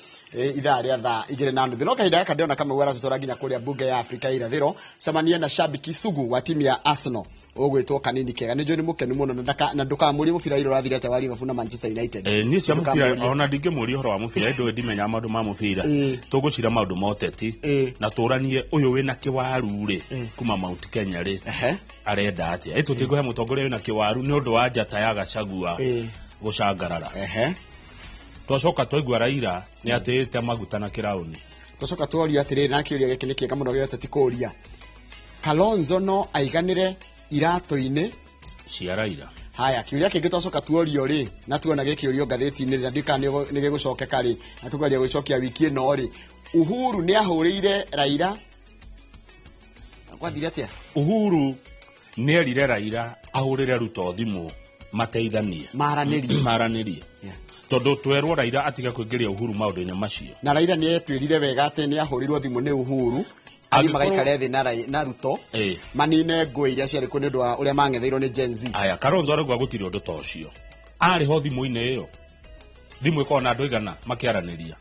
ithaa rĩa thaa igĩrĩ na nuthu. No kahinda gaka ndĩrona Kamau aratũtwara nginya kũrĩa mbunge ya Afrika ya Irathĩro, cemanie na shabiki sugu wa timu ya Arsenal. Ũgwĩtwo Kanini Kega. Nĩ njũĩ nĩ mũkenu mũno na ndũkamũrie mũbira ira ũrathire atĩa wa Liverpool na Manchester United. Niĩ cia mũbira Ndũkamũrie. Ona ndingĩmũria ũhoro wa mũbira, ndũĩ ndimenyaga maũndũ ma mũbira. Tũgũcira maũndũ ma ũteti na tũranie ũyũ wĩna kĩwaru rĩ kuma Mount Kenya rĩ arenda atĩa. Ĩ tũtingũhe mũtongoria wĩna kĩwaru nĩ ũndũ wa njata ya Gachagua gũcangarara. Twacoka twaigua Raila nĩ atĩĩte maguta na kĩraũni. Twacoka tworia atĩrĩrĩ, na kĩũria gĩkĩ nĩ kĩega mũno gĩa ũteti kũria, Kalonzo no aiganĩre iratũ-inĩ cia Raila? Haya, kĩũria kĩngĩ twacoka tuorio rĩ, na tuona gĩkĩũrio ngathĩti-inĩ rĩ, na ndiũĩ kana nĩ gĩgũcokeka rĩ, na tũkageria gũgĩcokia wiki ĩno rĩ, Uhuru nĩ ahũrĩire Raila, gwathire atĩa? Uhuru nĩ erire Raila ahũrĩre Ruto thimũ mateithanie. Maranĩrie. Maranĩrie, tondũ twerwo Raila atige kũingĩria Uhuru maũndũ-inĩ macio. Na Raila nĩ etwĩrire wega atĩ nĩ ahũrĩirwo thimũ nĩ Uhuru athiĩ magaikare thĩ na Ruto manine ngũĩ iria ciarĩ kuo nĩ ũndũ wa ũrĩa mang'etheirwo nĩ Gen Z. Aya, Kalonzo arauga gũtirĩ ũndũ ta ũcio. Arĩ ho thimũ-inĩ ĩyo, thimũ ĩkoragwo na andũ aigana makĩaranĩria?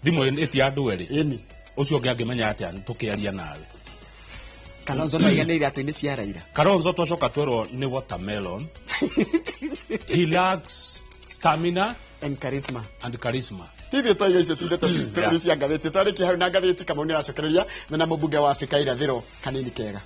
Thimũ ĩti andũ erĩ. Ũcio ũngĩ angĩmenya atĩa tũkĩaria nawe? Kalonzo no aiganĩre iratũ-inĩ cia Raila? Kalonzo twacoka twerwo nĩ watermelon. He lacks stamina and charisma. And charisma. Ithuĩ twaiga icio ti ndeto citũ cia ngathĩti. Twarĩkia hau na ngathĩti, Kamau nĩ aracokereria mena mũmbunge wa Afrika Irathĩro Kanini Kega.